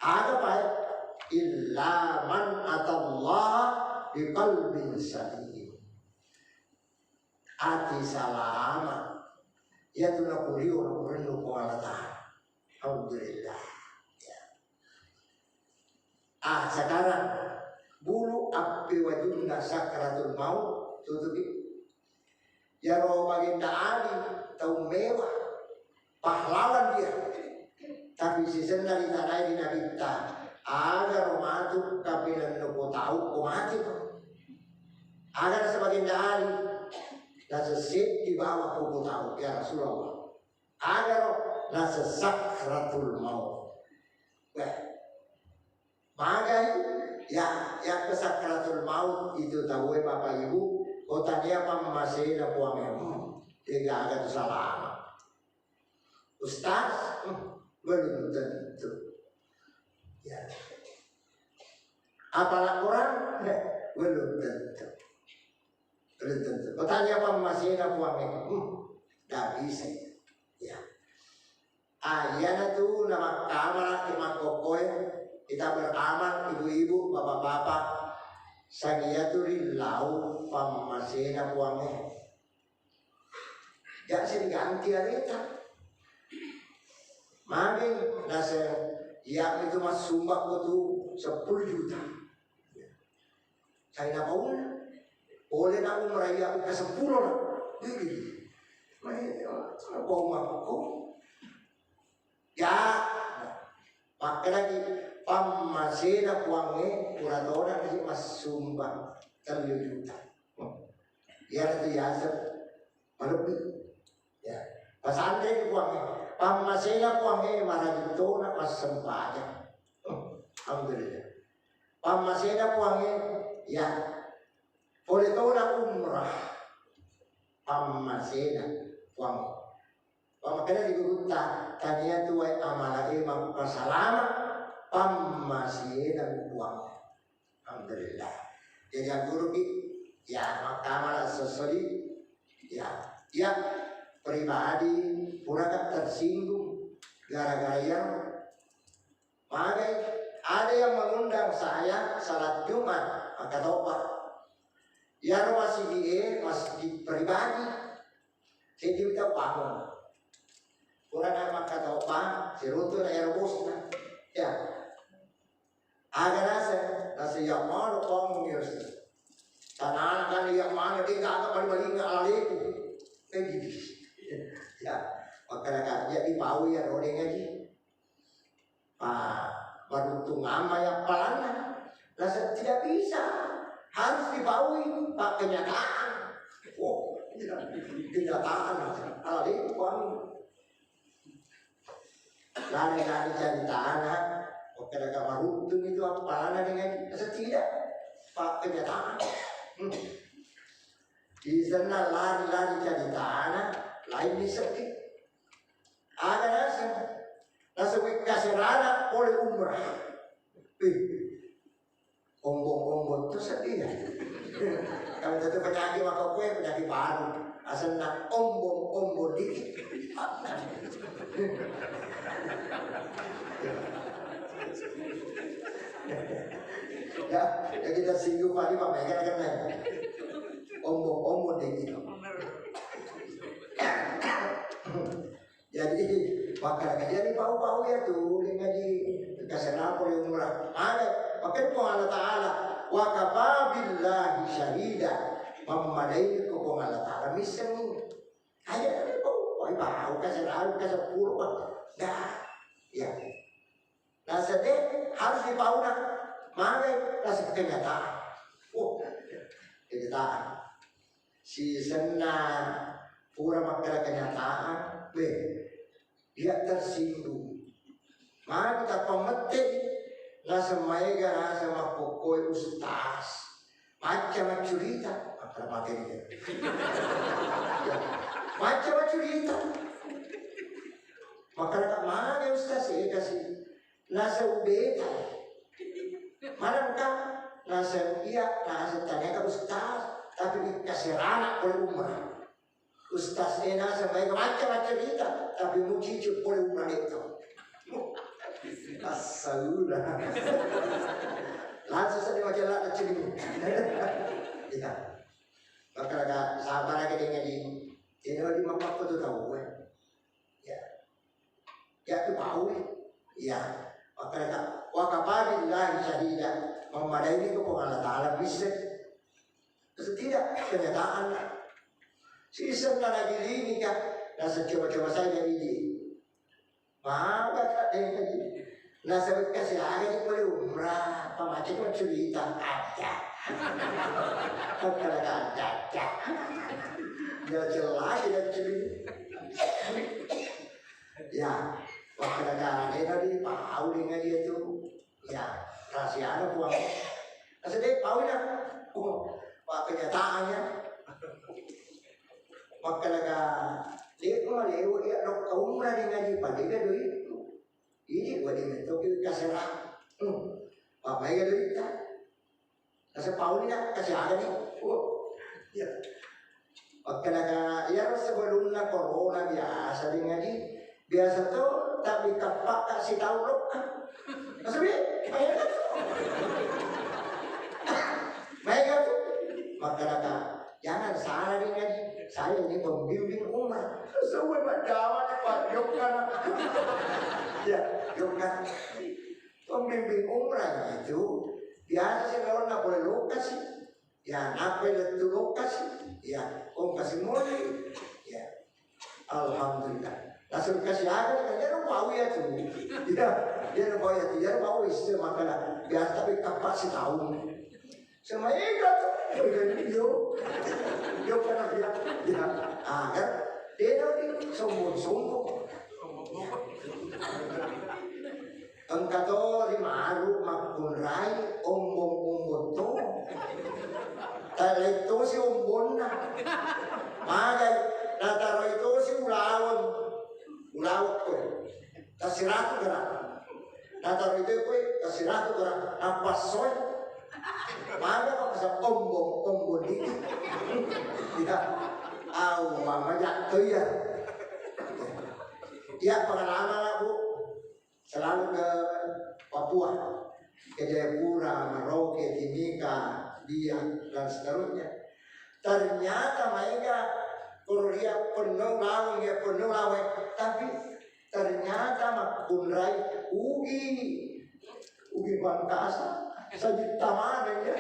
Aga pae? Illa man atallaha biqalbin salim. Ati salama. Iyatu napurio napurennu Puang Allah Ta'ala. Alhamdulillah. Ya. Ah, sekarang bulu appewajunna sakratul maut tutupi. Iyaro Baginda Ali tau mewah, pahlawan dia. Tapi sisenna ritanai ri Nabitta, agaro matu kapinennu ko tau ko mati ko. Agaro sebagai Baginda Ali, nasesseddi bawakku ko tau, ya Rasulullah. Agaro naseng sakratul maut. Weh. Magai, ya, ya ke sakratul maut itu tauwe Bapak Ibu, ko tania pammasena Puangnge, hmm, degaga tu salama. Ustaz, hmm, belum tentu. Ya. Apalagi orang, eh, belum tentu. Belum tentu. Ko tania pammasena Puangnge, hmm, ndak bisa. Ya. Ah, iyanatu namakkamala ki makkokkoe, kita beramal, ibu-ibu, bapak-bapak, sangiya tu rillau pammasena Puangnge. Jasi diganti aleta. Magi naseng, iya itu massumbang ko tu sepuluh juta. Saina pauna. Pole na umrah iya uka seppulo na. Wih, mai, apa umakku? Ya, makkedaki pammasena Puangnge pura tona kasi massumbang tellu juta. Iyana tu yaseng malebbi. Ya. Pasanre Puangnge, pammasena Puangnge maraji tona massempajang. Alhamdulillah. Pammasena Puangnge, ya. Pole tona umrah. Pammasena Puangnge. Pamakkeda ri gurutta, tania tu wae amalae mappasalama, pammasena Puangnge. Alhamdulillah. Jadi, agguruki, ya, makkamala sessoli, ya, ya, pribadi, puraka tersinggung gara-gara yang magai, ada yang mengundang saya salat Jumat, makkatobba. Iyaro masigi e, masjid pribadi. Jadi kita bangun. Purana makkatobba, siruntu na ero bosna. Ya. Aga naseng, naseng iya mano kamu mirsa. Tanana kan iya mano, de gaga bali-balinga alaleku. Eh, gitu. Ya, makanya kan, ya, dipau ya, rodeng aja. Ah, baru tu ngama ya palanna. Naseng tidak bisa. Harus dipaui, Pak, kenyataan. Oh, iya. Kenyataan. Alaleku, Pak. Lari-lari cari tanah, oke, daga maruntung itu apa lana dengan setidak, Pak, kenyataan. Hmm. Di sana lari-lari cari tanah, lain di sepi. Ada naseng, naseng wikkaserana pole umrah. Wih, ombong-ombong tu sedih ya. Kalau satu penyakit maka kue penyakit baru. Asalnya ombong-ombong dikit. Ya, ya kita singgung Pak, Pak, mereka kena. Ombong-ombong dikit. Jadi, makanya jadi pau-pau ya tu, dengan di kasih lapor yang murah. Ada, makanya Puang Allah Ta'ala, wa kafa billahi syahida. Memadai ke Puang Allah Ta'ala, misalnya. Aja pau, pau, pau, kasih lalu, kasih puluh, dah. Ya. Naseng de harus dipauna. Magai naseng kenyataan. Oh, kenyataan. Sisenna pura makkeda kenyataan, beh, dia tersinggung. Magi tappa mette, naseng maega naseng makkokkoe ustaz. Macca maccurita, makkeda mate dia. Macca maccurita. Makkeda mage ustaz, eh, kasih. Naseng ubeta. Mana buka? Naseng iya, naseng tanya ke ustaz, tapi kaserana pole umrah. Ustaz e naseng baik macam-macam cerita, tapi mucicu pole umrah itu. Asaula. Langsung saya macam lah cerita. Iya. Maka sabar aja dengan ini. Ini lagi mamak tu tahu, eh. Ya. Ya, tu pau, eh. Ya. Makanya, wa kafa billahi syahida. Memadai ni ko Puang Allah Ta'ala bisa. Setidak kenyataan. Sisenna nagilingi ka, naseng coba-coba saja ini. Maka tak dengar. Naseng kasih lagi di pole umrah, apa macam cerita ada. Kalau ada, ada. Ya jelas ya cerita. Ya, waktu ada tadi pau dengan dia tu. Ya, rahasia ada Puang. Naseng de pau na. Oh, wah, kenyataannya. Makkedaka, de ko malewo iya lokka umrah de ngaji, padega doitku. Idi wedding metto ki kasera. Hmm. Apa maega doitta? Naseng pauni na, kasi aga ni? Oh. Iya. Makkedaka, iyaro sebelumna corona biasa de ngaji. Biasa to, tapi kappa ka sitaung lokka. Naseng, maega tu. Maega tu. Makkedaka, jangan salah de ngaji. Saya ini pembimbing umrah. Sesuai Pak Jawa, Pak, jokka. Ya, jokka. Pembimbing umrah itu biasa sih kalau nggak boleh lokasi. Ya, nappai lettu lokasi. Ya, ongkasi moli. Ya. Alhamdulillah. Langsung kasi aga kan, ya, bau ya tu. Ya, ya, bau ya tu, ya, bau isse makana. Biasa tapi kapak setahun. Sama ega tu. Yo. Yo, karena dia, ya. Ah, kan? Dia tahu ni sombong-sombong. Engka to rimaru makkunrai ombong-ombong to. Talai tosi ombonna. Magai nataroi tosi ulaweng. Ulaweng ko. Tasiratu gerak. Nataroi to ko tasiratu gerak. Napassoi. Maga kok bisa ombong-ombong ini. Ya. Au mama jatuh ya. Ya pengalaman lah, Bu. Selalu ke Papua, ke Jayapura, Merauke, Timika, Biak, dan seterusnya. Ternyata maega kororia penuh lawang, ya penuh lawang, tapi ternyata makkunrai ugi, ugi Mangkasa, sajitta maneng ya.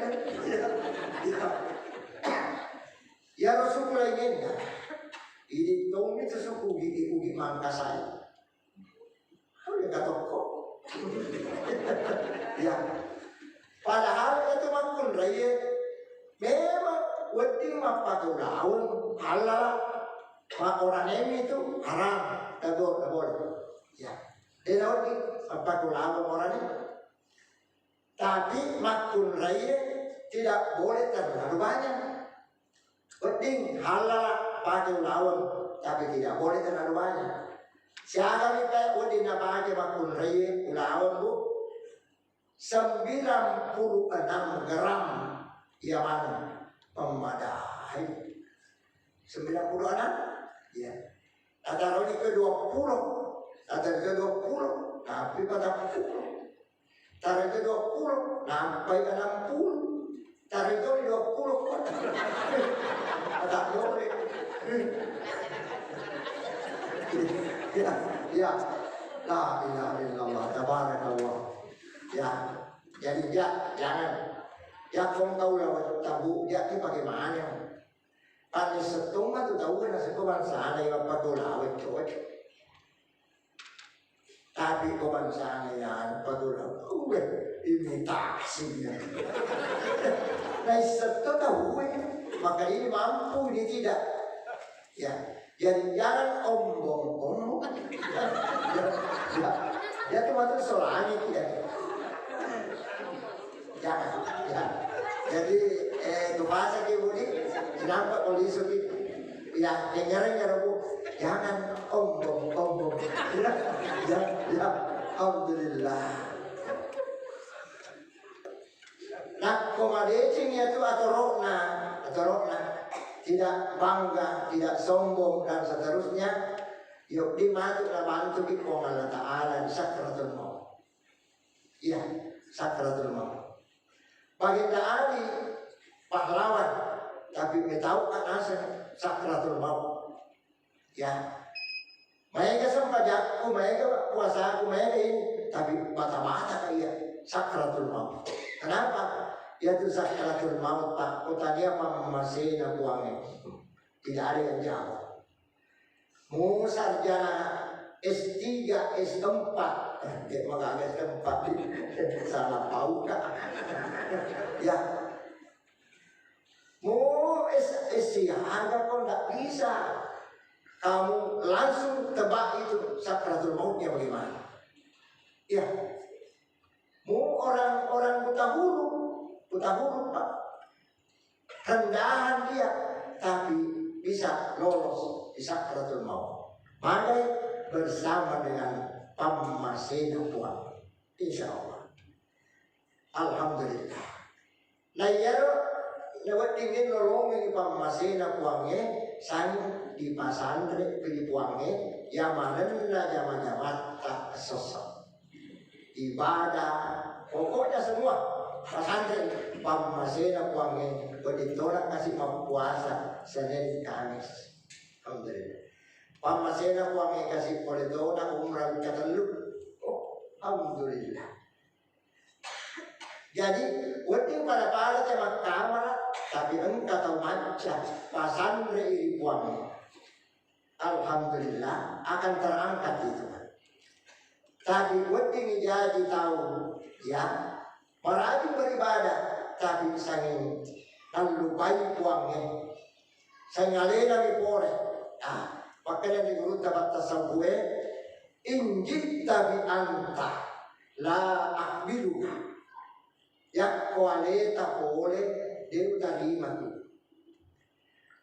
Ya, ya. Ya Rasulullah ini, ini tong itu suku ugi, ugi Mangkasa. Udah katokko. Ya. Padahal itu makkunrai memang wedding mappakulaun halal. Ma orang ini itu haram. Tidak boleh, tidak boleh. Ya. Dia wedding mappakulaun orang ini. Tapi makkunrai tidak boleh terlalu banyak. Wedding halal pakai ulaweng, tapi tidak boleh terlalu banyak. Siaga mi pe wedding napake makkunrai ulaweng, Bu? Sembilan puluh enam gram ya mana? Memadai. Sembilan puluh enam? Ya. Atau ke dua puluh, atau ke dua puluh, tapi pada puluh. Tareke dua puluh, nampai enam puluh. Tareke dua puluh, kota. Ada boleh. Ya, ya. La ilaha illallah, tabarakallah. Ya, jadi ya, jangan. Ya, kong kau lewat tabu, ya, itu bagaimana? Paling setengah tu tahu kan, nasib bangsa ada yang apa kau lawat, coba. Tapi ko bangsana ya, pagura, uwe, imitasi dia. Nah, isetto tahu, eh. Maka ini mampu, ini tidak. Ya, jangan-jangan ombong-ombong. Ya, ya. Ya, cuma tuh soalnya tidak. Jangan, ya. Jadi, eh, tu bahasa ki, Bu, ni, kenapa polisi ki? Ya, dengerin ya, Bu. Jangan ombong-ombong. Ya, ya, ya. Alhamdulillah. Nakko madeceng ya tu atorokna, atorokna. Tidak bangga, tidak sombong, dan seterusnya. Yuk, di matu nabantu ki Puang Allah Ta'ala di sakratul maut. Iya, sakratul maut. Baginda Ali pahlawan, tapi metau kan naseng sakratul maut. Ya. Maega sempajakku, maega puasaku, maega ini, tapi bata-bata ka iya sakratul maut. Kenapa? Yaitu sakratul maut, Pak, kotania pammasena Puangnge. Tidak ada yang jawab. Mu sarjana S tiga, S empat, eh, dia magaga S empat, salah pau, Kak. Ya. Mu S, S tiga aja kok nggak bisa. Kamu langsung tebak itu sakratul mautnya bagaimana. Ya. Mu orang-orang buta huruf, buta huruf, Pak. Rendahan dia, tapi bisa lolos di sakratul maut. Magai bersama dengan pammasena Puang. Insya Allah. Alhamdulillah. Nah, iyaro naweddingngi lolongengngi pammasena Puangnge, sang dipasanre ri Puangnge, yamanenna jama-jamatta sessa. Ibadah, pokoknya semua pasanre pammasena Puangnge, wedding tona kasi mappuasa Senin Kamis. Alhamdulillah. Pammasena Puangnge kasi pole tona umrah wikka tellu. Oh, alhamdulillah. Jadi, wedding pada-pada te makkamala, tapi engka tau macca, pasanre ri Puang. Alhamdulillah, akan terangkat itu. Tapi wedding jaji tau, ya, marajin beribadah, tapi sanging tallupai Puangnge. Sanging alena mi pole. Ah, makkeda ri gurutta Batta Sampue, "Injitta bi anta la akbiluka." Yakko aleta pole, de utarima tu.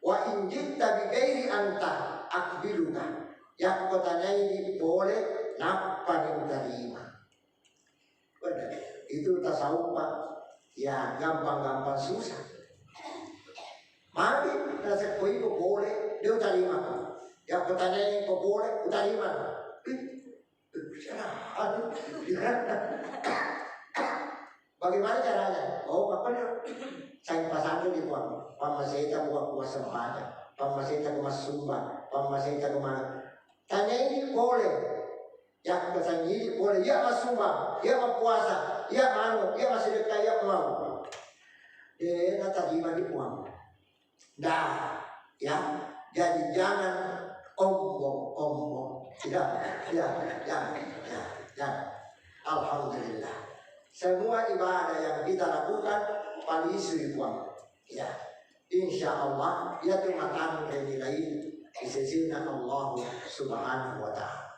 "Wa injitta bi gairi anta akbiluka." Yakko tanaidi pole, nappa ni utarima. Bener. Itu tasawuf, Pak. Ya, gampang-gampang susah. Magi nasekko iko pole, de utarima. Yakko tanai ko pole, utarima. Ih, ih, aduh. Bagaimana caranya? Oh, apa dia? Saya pasang di Puang. Pammaseta buat kuasa sempaja. Pammaseta ke masumba. Pammaseta ke mana? Tanai pole. Yakko sangidi pole, iya massumbang, iya mappuasa, iya manu, iya massedekah, iya mau. De natarima di Puang. Dah, ya. Jadi jangan ombong-ombong. Ya, ya, ya, ya, ya. Alhamdulillah. Semua ibadah yang kita lakukan, palisui Puang. Ya. Insya Allah, iya tu matanre nilai di sesena Allah Subhanahu wa Ta'ala.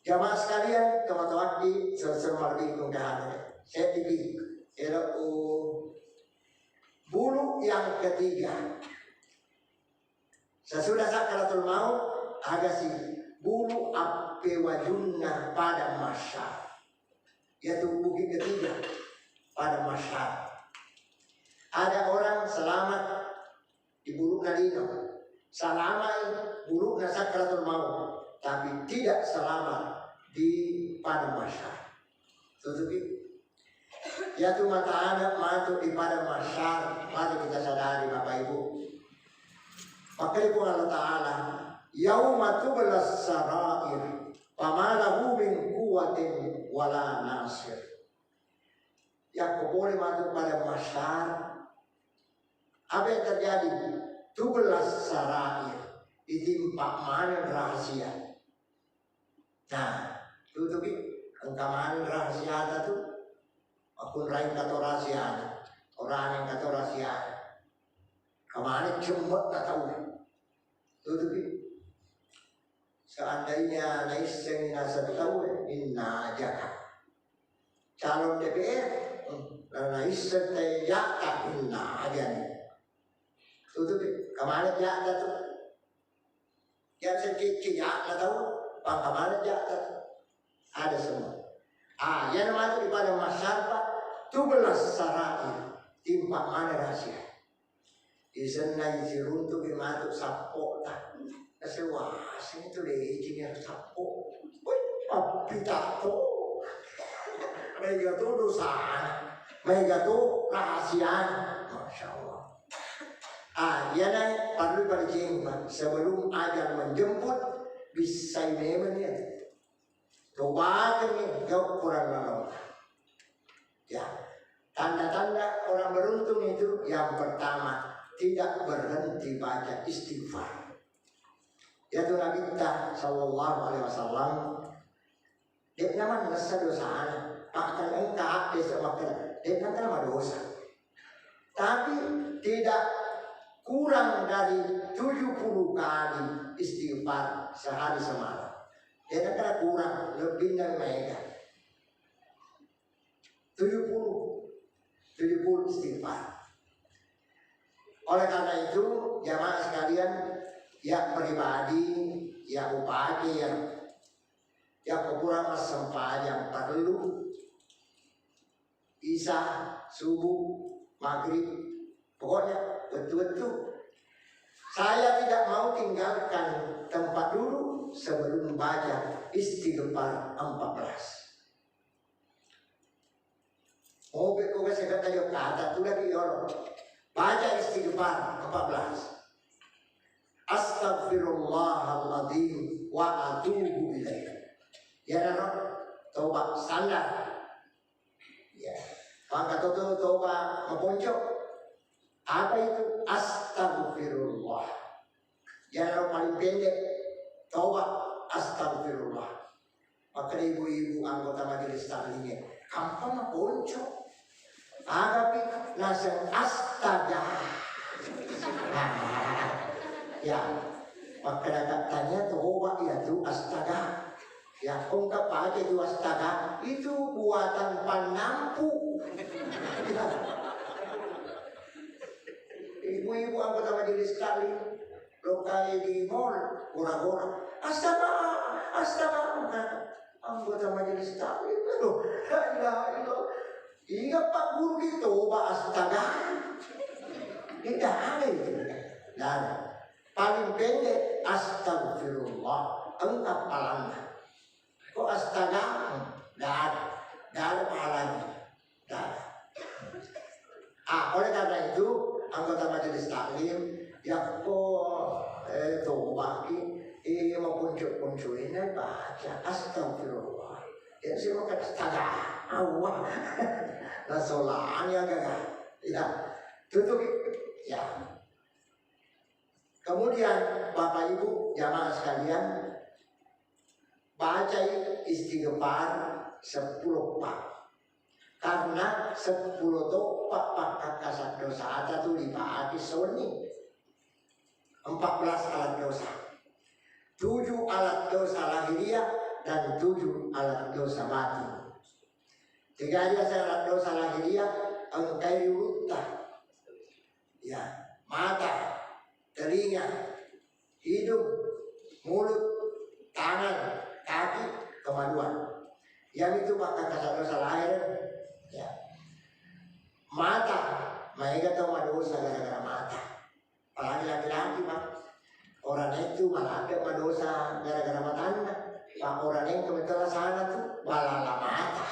Jamaah sekalian, tomatoakki, sesama lebih kung kahane. Saya tipi, ero u bulu yang ketiga. Sesudah sakaratul maut, aga si bulu appe wajunna pada mahsyar. Yaitu bukit ketiga pada mahsyar. Ada orang selamat di bulu'na lino. Salamai bulu'na sakratul maut, tapi tidak selamat di padang mahsyar. Tutupi. Yatu matana matu di padang mahsyar, mari kita sadari Bapak Ibu. Makanya Puang Allah Ta'ala, "Yauma tublas sarair, fama lahu min quwwatin wala nasir." Yakko pole matu pada mahsyar, apa yang terjadi? Tublas sarair, ditimpa maneng rahasia. Nah, tutupi, engka maneng rahasiata tu, makkunrai engka to rahasiana, orane engka to rahasiana. Engka maneng cemme'na tau. Tutupi. Seandainya naissengi naseng tauwe, inna ajaka. Calon D P R, hmm, na naisseng te ja'ta, inna ajani. Tutupi, kemana ja'ta tu? Yang sedikit ja'ta tau, pang kemana ja'ta tu? Ada semua. Ah, yang mati di padang mahsyar, Pak, tublas sarair, timpa mana rahasia. Isennai siruntuki matu sappo'ta. Nasewaseng tu deceng iyaro sappo. Woi, pappita to. Maega to dosana. Maega to rahasiana. Masya Allah. Ah, iyana parellu padecengi, Pak. Sebelum ajal menjemput, bissai memeng iyatu. Tobakengngi gau kurang lolota. Ya, tanda-tanda orang beruntung itu yang pertama, tidak berhenti baca istighfar. Yatu Nabitta sallallahu alaihi wasallam, de'na mannessa dosana, bahkan engka hadis makkeda, de'na engka madosa. Tapi tidak kurang dari tujuh puluh kali istighfar sehari semalam. De'na engka kurang, lebih dari mereka. Tujuh puluh. Tujuh puluh istighfar. Oleh karena itu, jamaah sekalian, ya pribadi, ya upake, ya, ya kurang massempajang perlu Isya, subuh, maghrib, pokoknya wettu-wettu. Saya tidak mau tinggalkan tempat dulu sebelum baca istighfar empat belas. Mope ko ke sekata yo kata tu lagi yolo. Baca istighfar empat belas. Astagfirullahaladzim wa atubu ilaih. Ya, tobat standar. Maka toto toba maponco. Apa itu? Astagfirullah. Yang paling pendek, toba, astagfirullah. Makkeda ibu-ibu anggota majelis taklim, kampang maponco. Agapi naseng astaga. Ya, makkeda kattanya toba ya tu astaga. Ya, engka pake tu astaga, itu buatan pannampu. Ya. Ibu-ibu anggota majelis taklim, lokale di mall, gora-gora. Astaga, astaga, anggota majelis taklim. Aduh, la ilaha illallah. Ingat Pak Guru di toba, astaga. Tidak ada itu. Tidak ada. Paling pendek, astagfirullah. Engka pahalana. Kok astaga? Hmm, nggak ada. Nggak ada pahalanya. Nggak ada. Ah, oleh karena itu, anggota majelis taklim, yakko, eh, tobaki, eh, maponco-ponco ini baca, astagfirullah. Ya, saya makan astaga. Allah. Nah, solanya gagal. Ya, tutup. Ya. Kemudian, Bapak Ibu jamaah sekalian, bacai istighfar sepuluh pak. Karena sepuluh to pak pakkakkasa dosata tu dipake soni. Empat belas alat dosa. Tujuh alat dosa lahiriah dan tujuh alat dosa batin. Tiga aja alat dosa lahiriah, engkai riulutta. Ya, mata, telinga, hidung, mulut, tangan, kaki, kemaluan. Yang itu maka kata dosa lahir. Ya. Mata, maega tau madosa gara-gara mata. Apalagi laki-laki, Pak. Orang itu malah ada madosa gara-gara matanna. Pak, orang itu betul sana tuh, balala mata.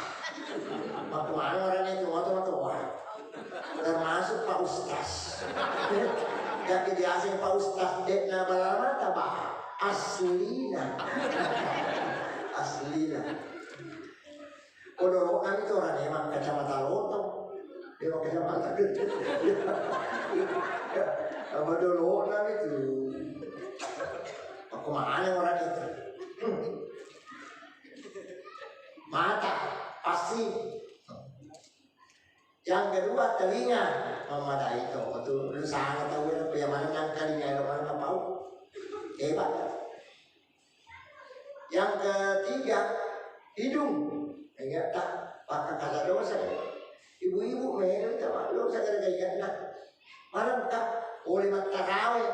Makanya orang itu moto-moto, wah. Termasuk Pak Ustaz. Jadi biasa Pak Ustaz, dek na balala mata, bah. Aslina. Aslina. Kodoro kami tu orang emang kacamata lotong. Dia pakai kacamata gede. Apa dulu kami tu? Aku mana orang itu? Mata, pasti. Yang kedua, telinga. Memadai to, tu lu sana tahu ya, yang mana yang telinga, yang mana tahu. Hebat. Yang ketiga, hidung. Ingat tak? Maka kata dosa. Ibu-ibu, melo tak dosa gara-gara ingat nak. Malam tak boleh mattarawe.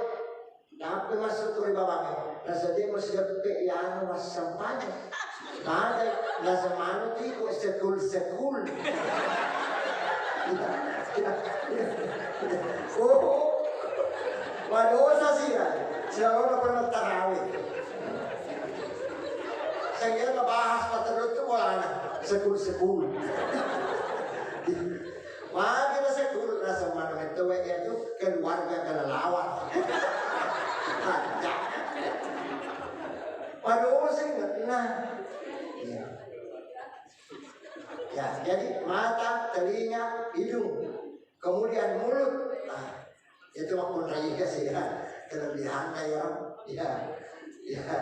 Nappai massu tu ri bawangnge, nasaba de' musideppe' iyaro massempajang. Magai, nasaba manu tu iko sekul-sekul. Oh, madosa sira, sira lona pernah tarawih. Saya bahas paterut tu bolana, sekul-sekul. Magi naseng guru, naseng manu metto wae iyatu keluarga kelelawar. Aja. Waduh, sing nah. Iya. Ya, jadi mata, telinga, hidung, kemudian mulut. Nah, itu waktu raya sih ya, kelebihannya ya. Ya. Ya.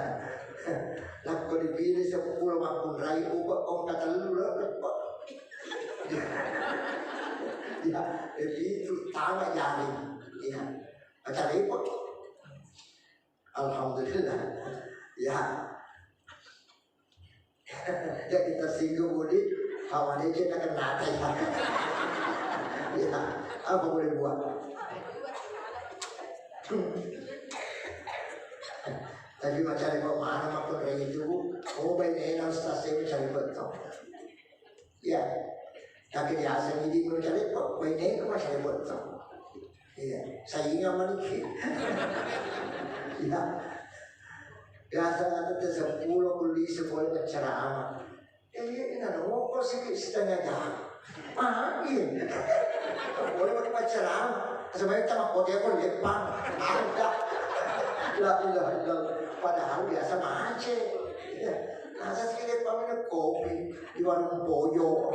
Lakko dipilih sepuluh makkunrai, upa ongka tellu lo, repot. Ya, jadi itu tama jari. Ya. Baca repot. Alhamdulillah. Ya. Ya, kita singgung, Budi. Hawa dikit akan mati. Ya, apa boleh buat? Tapi macam mana, mana makkunrai itu, Bu? Oh, baik, enak, Ustaz, saya mencari betul. Ya. Tapi biasa ini mencari kok, baik, enak, Mas, saya betul. Iya, sainga maniki. Iya. Biasa ada teh sepuluh polisi boleh berceramah. Eh, ina noko siki setengah jam. Ah, iya. Boleh pakai pacaran. Sebenarnya sama kote aku lepang. Ada. La ilaha illallah. Padahal biasa macet. Iya. Masa sih lepang minum kopi di warung Bojo.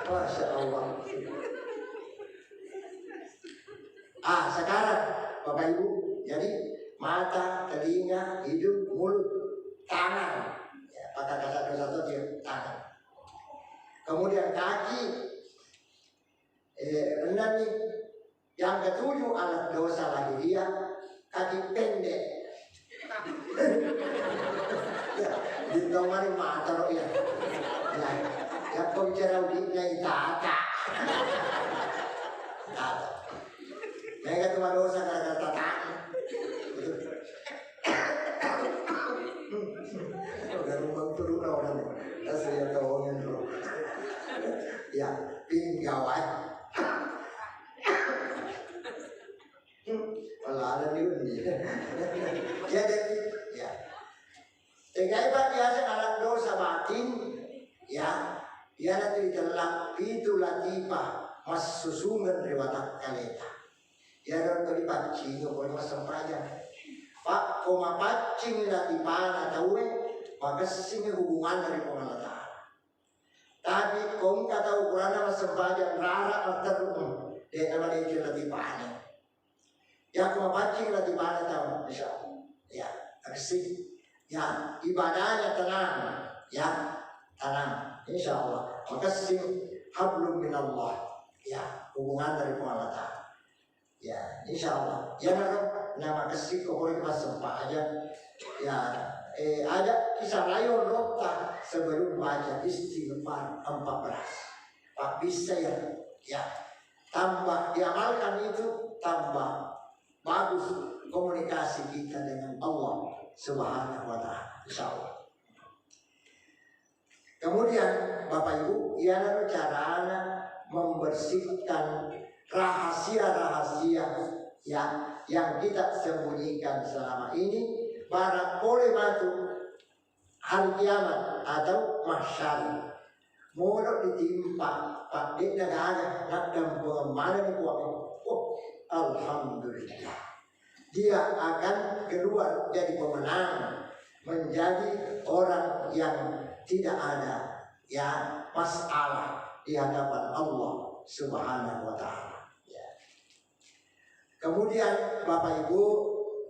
Masya Allah. Ah, sekarang Bapak Ibu, jadi mata, telinga, hidung, mulut, tangan. Ya, pakakasa dosa tu dia, tangan. Kemudian kaki, eh, enam nih. Yang ketujuh alat dosa lahiriah, kaki pendek. Ya, di tongari mataro ya. Ya, ya kau bicara udik na itata. Tata. Mega tu dosa gara-gara tata. Udah rumbang turun orang. Asli ya tolongin bro. Ya, pinggawai. Malah ada ni undi. Jadi, ya. Tegai Pak biasa alat dosa batin, ya. Iyanatu itella pitu latifah massusungeng ri watakkaleta. Iyaro to dipaccing ko massempajang. Pak ko mapaccing latifana tauwe, makessing hubunganna ri Puang Allah Taala. Tapi ko engka tau purana massempajang rara matteru, de' namadeceng latifana. Yakko mapaccing latifana tau, insya Allah. Ya, bersih. Ya, ibadahnya tenang. Ya, tenang. Insya Allah. Makessing hablum minallah. Ya, hubungan dari Puang Allah Taala. Ya, insya Allah. Ya, namakessing ko pole massempajang. Ya, eh, ada kisah lain rotta sebelum baca istighfar empat belas. Pak bisa ya. Ya. Tambah diamalkan itu, tambah bagus komunikasi kita dengan Allah Subhanahu wa Ta'ala, insya Allah. Kemudian, Bapak Ibu, iyanaro carana membersihkan rahasia-rahasia, ya, yang kita sembunyikan selama ini, barang pole matu hari kiamat atau mahsyar. Modo ditimpa, padde'na gaga, naddampengeng manenni Puang. Oh, alhamdulillah. Dia akan keluar jadi pemenang, menjadi orang yang tidak ada, ya, masalah di hadapan Allah Subhanahu wa Ta'ala. Ya. Kemudian, Bapak Ibu,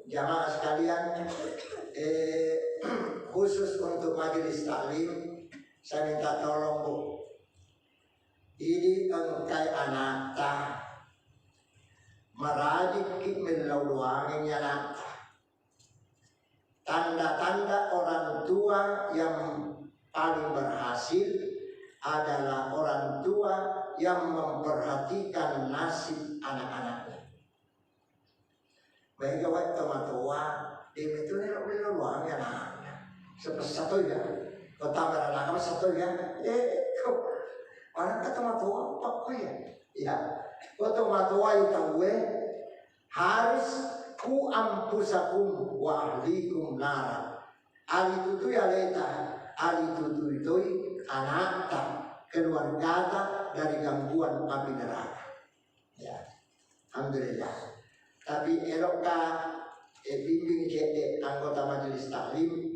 jamaah sekalian, eh, khusus untuk majelis taklim, saya minta tolong, Bu. Idi engkai anakta, marajikki mellau doangengngi anakta. Tanda-tanda orang tua yang paling berhasil adalah orang tua yang memperhatikan nasib anak-anaknya. Maega wae tomatoa, de' metto nero mellau doangengngi anakna. Sepessa to ya. Kota merana apa satu ya? Eh, ko. Mana kata tomatoa, apa ko ya? Ya. Ko tomatoa itu we, harus ku anfusakum wa ahlikum nara. Alitutui aleta, alitutui toi anakta, keluargata dari gangguan api neraka. Ya. Alhamdulillah. Tapi elokka, eh, bimbing cedde anggota majelis taklim,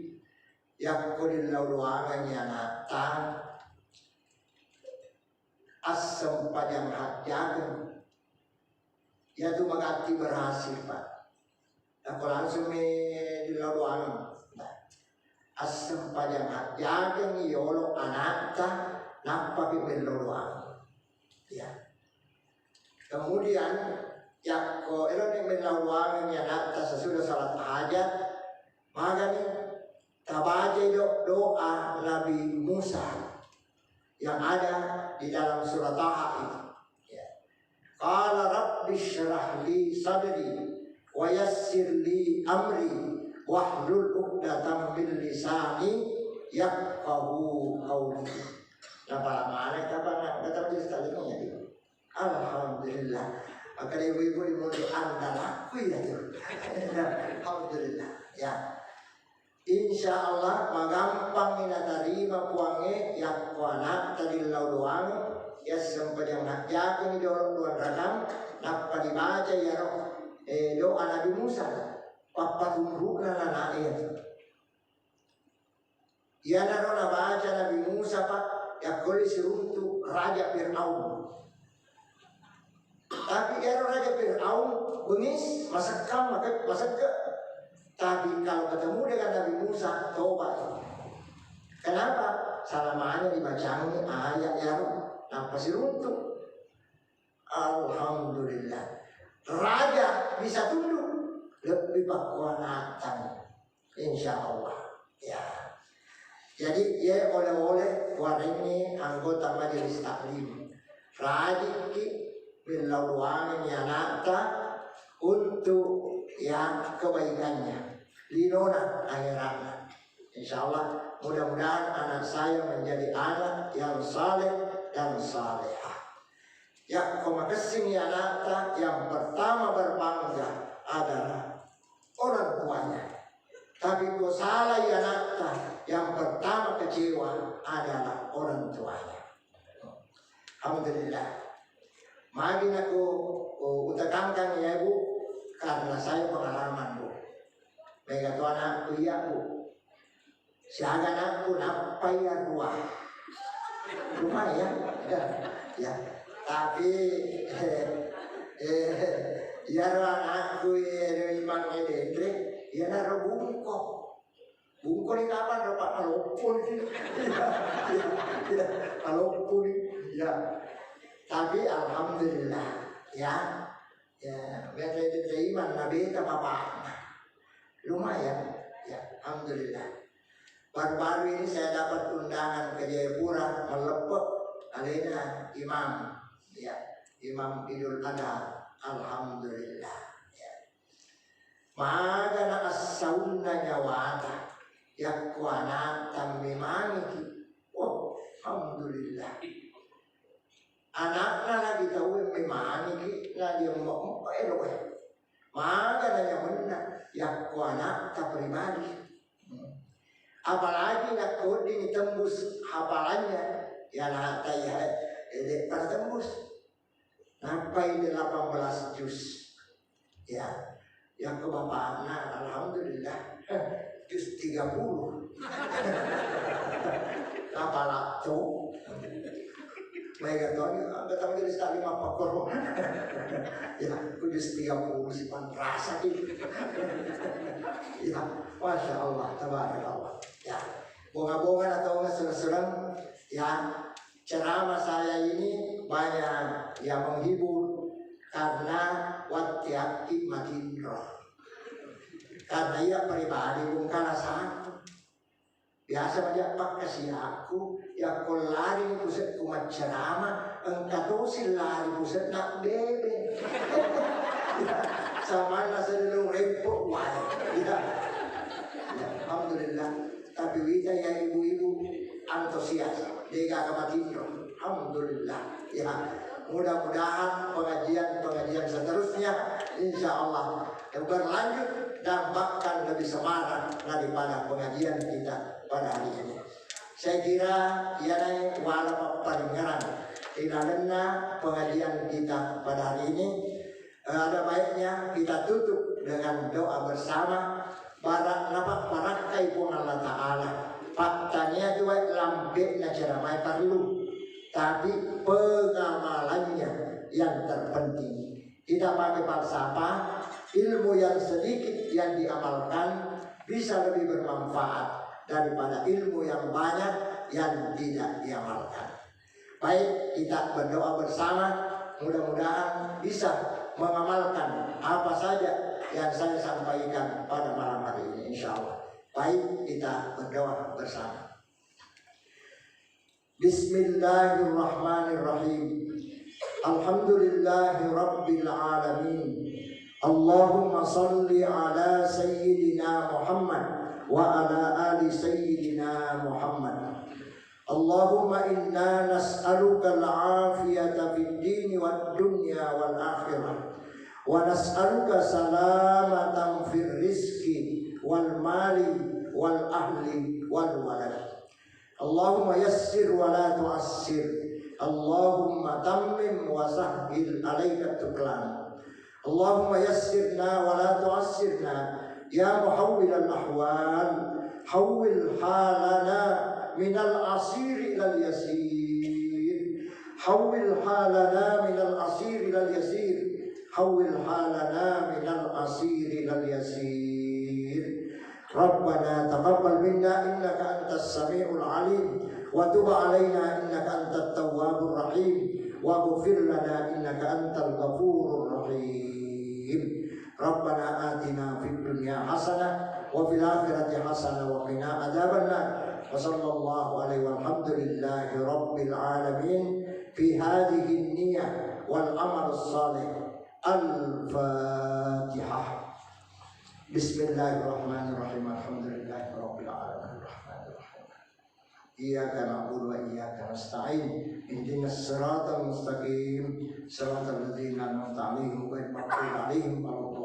yakko dillau doangengngi anakta, assempajang hajjakeng. Iyatu magatti berhasil, Pak. Nako langsung mi dillau doangeng. Nah, assempajang hajjakeng yolo anakta, nappa pi mellau doangeng. Ya. Kemudian, yakko eloni mellau doangeng anakta sesudah salat hajat, magani tabacai do-, doa Nabi Musa yang ada di dalam surah Taha itu. Ya. Qala rabbi syrah li sadri wa yassir li amri wahlul uqdatam min lisani yafqahu qawli. Napala maneng kapan nak datang di sekali ini ya. Alhamdulillah. Maka ibu-ibu di mulut anda laku ya tuh. Alhamdulillah. Ya. Insya Allah, magampang natarima Puangnge, yakko anakta dillau doang, ya sempajang hajjakeng dolo dua rakang, nappa dibaca iyaro, eh, doa Nabi Musa, pappatunrukna nana iya. Iyanaro nabaca Nabi Musa, Pak, Yakko le siruntu Raja Fir'aun. Tapi ero Raja Fir'aun bengis, masekkang, maka-, masegge. Tapi kalau ketemu dengan Nabi Musa, toba. Kenapa? Salamanya dibacangi ayat yang, nappa siruntu. Alhamdulillah. Raja bisa tunduk, lebbi pakkuanattang. Insya Allah. Ya. Jadi, ye oleh-oleh warengngi anggota majelis taklim. Rajikki millau doangengngi anakta untuk, ya, kebaikannya. Linona akhiratna. Insya Allah, mudah-mudahan anak saya menjadi anak yang saleh dan salehah. Yakko makessing anakta, yang pertama berbangga adalah orang tuanya. Tapi ko salai anakta, yang pertama kecewa adalah orang tuanya. Alhamdulillah. Magi nako, oh, utakangkang ya, Bu, karena saya pengalaman, Bu. Mega to anakku iya, Bu. Siaga anakku nappai arua. Lumayan. Ya. Tapi, eh, eh, iyaro anakku, eh, imang denre, iyanaro bungko. Bungko ni kapan ro, Pak? Maloppo ni. Ya, ya, ya, maloppo ni. Ya. Tapi alhamdulillah, ya. Ya, biasa itu terima, na beta bapakna. Lumayan. Ya, alhamdulillah. Baru-baru ini saya dapat undangan ke Jayapura, malleppe alena imam. Ya, imam Idul Adha. Alhamdulillah. Ya. Magana assaunna nyawata, yakko anakta mimangiki. Oh, alhamdulillah. Anakna lagi tauwe mimangiki, lagi emma-emma eloe. Magana nyamenna, yakko anakta pribadi. Hmm. Apalagi nakko wedding tembus hafalannya, ya anakta iya, eh, de' pada tembus. Nappai delapan belas juz. Ya, yang ke bapakna, alhamdulillah, juz tiga puluh. Apalagi tu, mereka tahu ni, angkat tangan jadi sekali apa koro. Ya, aku juz tiga puluh si panrasa tu. Ya, masya Allah, tabarakallah. Ya, bonga-bonga atau nggak serang-serang, ya, ceramah saya ini banyak yang menghibur karena wattiakki matinro. Karena iya pribadi bungkana satu. Biasa aja pakkasiakku, yakko lari pusekku maccerama, engka tosi lari pusekna bebe. Samanna sedulung reppo wae. Ya. Ya, alhamdulillah. Tapi wita ya ibu-ibu antusias, degaga matinro. Alhamdulillah. Ya, mudah-mudahan pengajian-pengajian seterusnya, insya Allah, berlanjut dan bahkan lebih semarak daripada pengajian kita pada hari ini. Saya kira iyana wala papparingngerang ilalenna pengajian kita pada hari ini. Eh, ada baiknya kita tutup dengan doa bersama. Bara-, napapparakkai Puang Allah Ta'ala. Pattania tu wae lampe'na ceramah parlu, tapi pengamalannya yang terpenting. Kita pakai falsafah, ilmu yang sedikit yang diamalkan bisa lebih bermanfaat daripada ilmu yang banyak yang tidak diamalkan. Baik, kita berdoa bersama, mudah-mudahan bisa mengamalkan apa saja yang saya sampaikan pada malam hari ini, insya Allah. Baik, kita berdoa bersama. Bismillahirrahmanirrahim. Alhamdulillahirabbil alamin. Allahumma salli ala sayyidina Muhammad wa ala ali sayyidina Muhammad. Allahumma inna nas'aluka al-afiyata fid dini wad dunya wal akhirah. Wa nas'aluka salamatan fir rizqi wal mali wal ahli wal walad. Allahumma yassir wa la tu'assir. Allahumma tammim wa sahhil alaika tuklan. Allahumma yassirna wa la tu'assirna. Ya muhawwilal ahwal, hawwil halana من العسير إلى اليسير. حول حالنا من العسير إلى اليسير. حول حالنا من العسير إلى اليسير. ربنا تقبل منا إنك أنت السميع العليم، وتب علينا إنك أنت التواب الرحيم، واغفر لنا إنك أنت الغفور الرحيم. ربنا آتنا في الدنيا حسنة وفي الآخرة حسنة وقنا عذاب النار. وصلى الله عليه والحمد لله رب العالمين في هذه النية والعمل الصالح. الفاتحة. بسم الله الرحمن الرحيم. الحمد لله رب العالمين. الرحمن الرحيم. إياك نعبد وإياك نستعين. اهدنا الصراط المستقيم. صراط الذين أنعمت عليهم غير المغضوب عليهم ولا الضالين.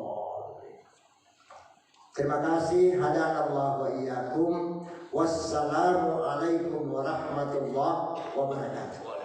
Terima kasih. Hadanallahu wa iyyakum. Wassalamualaikum warahmatullahi wabarakatuh.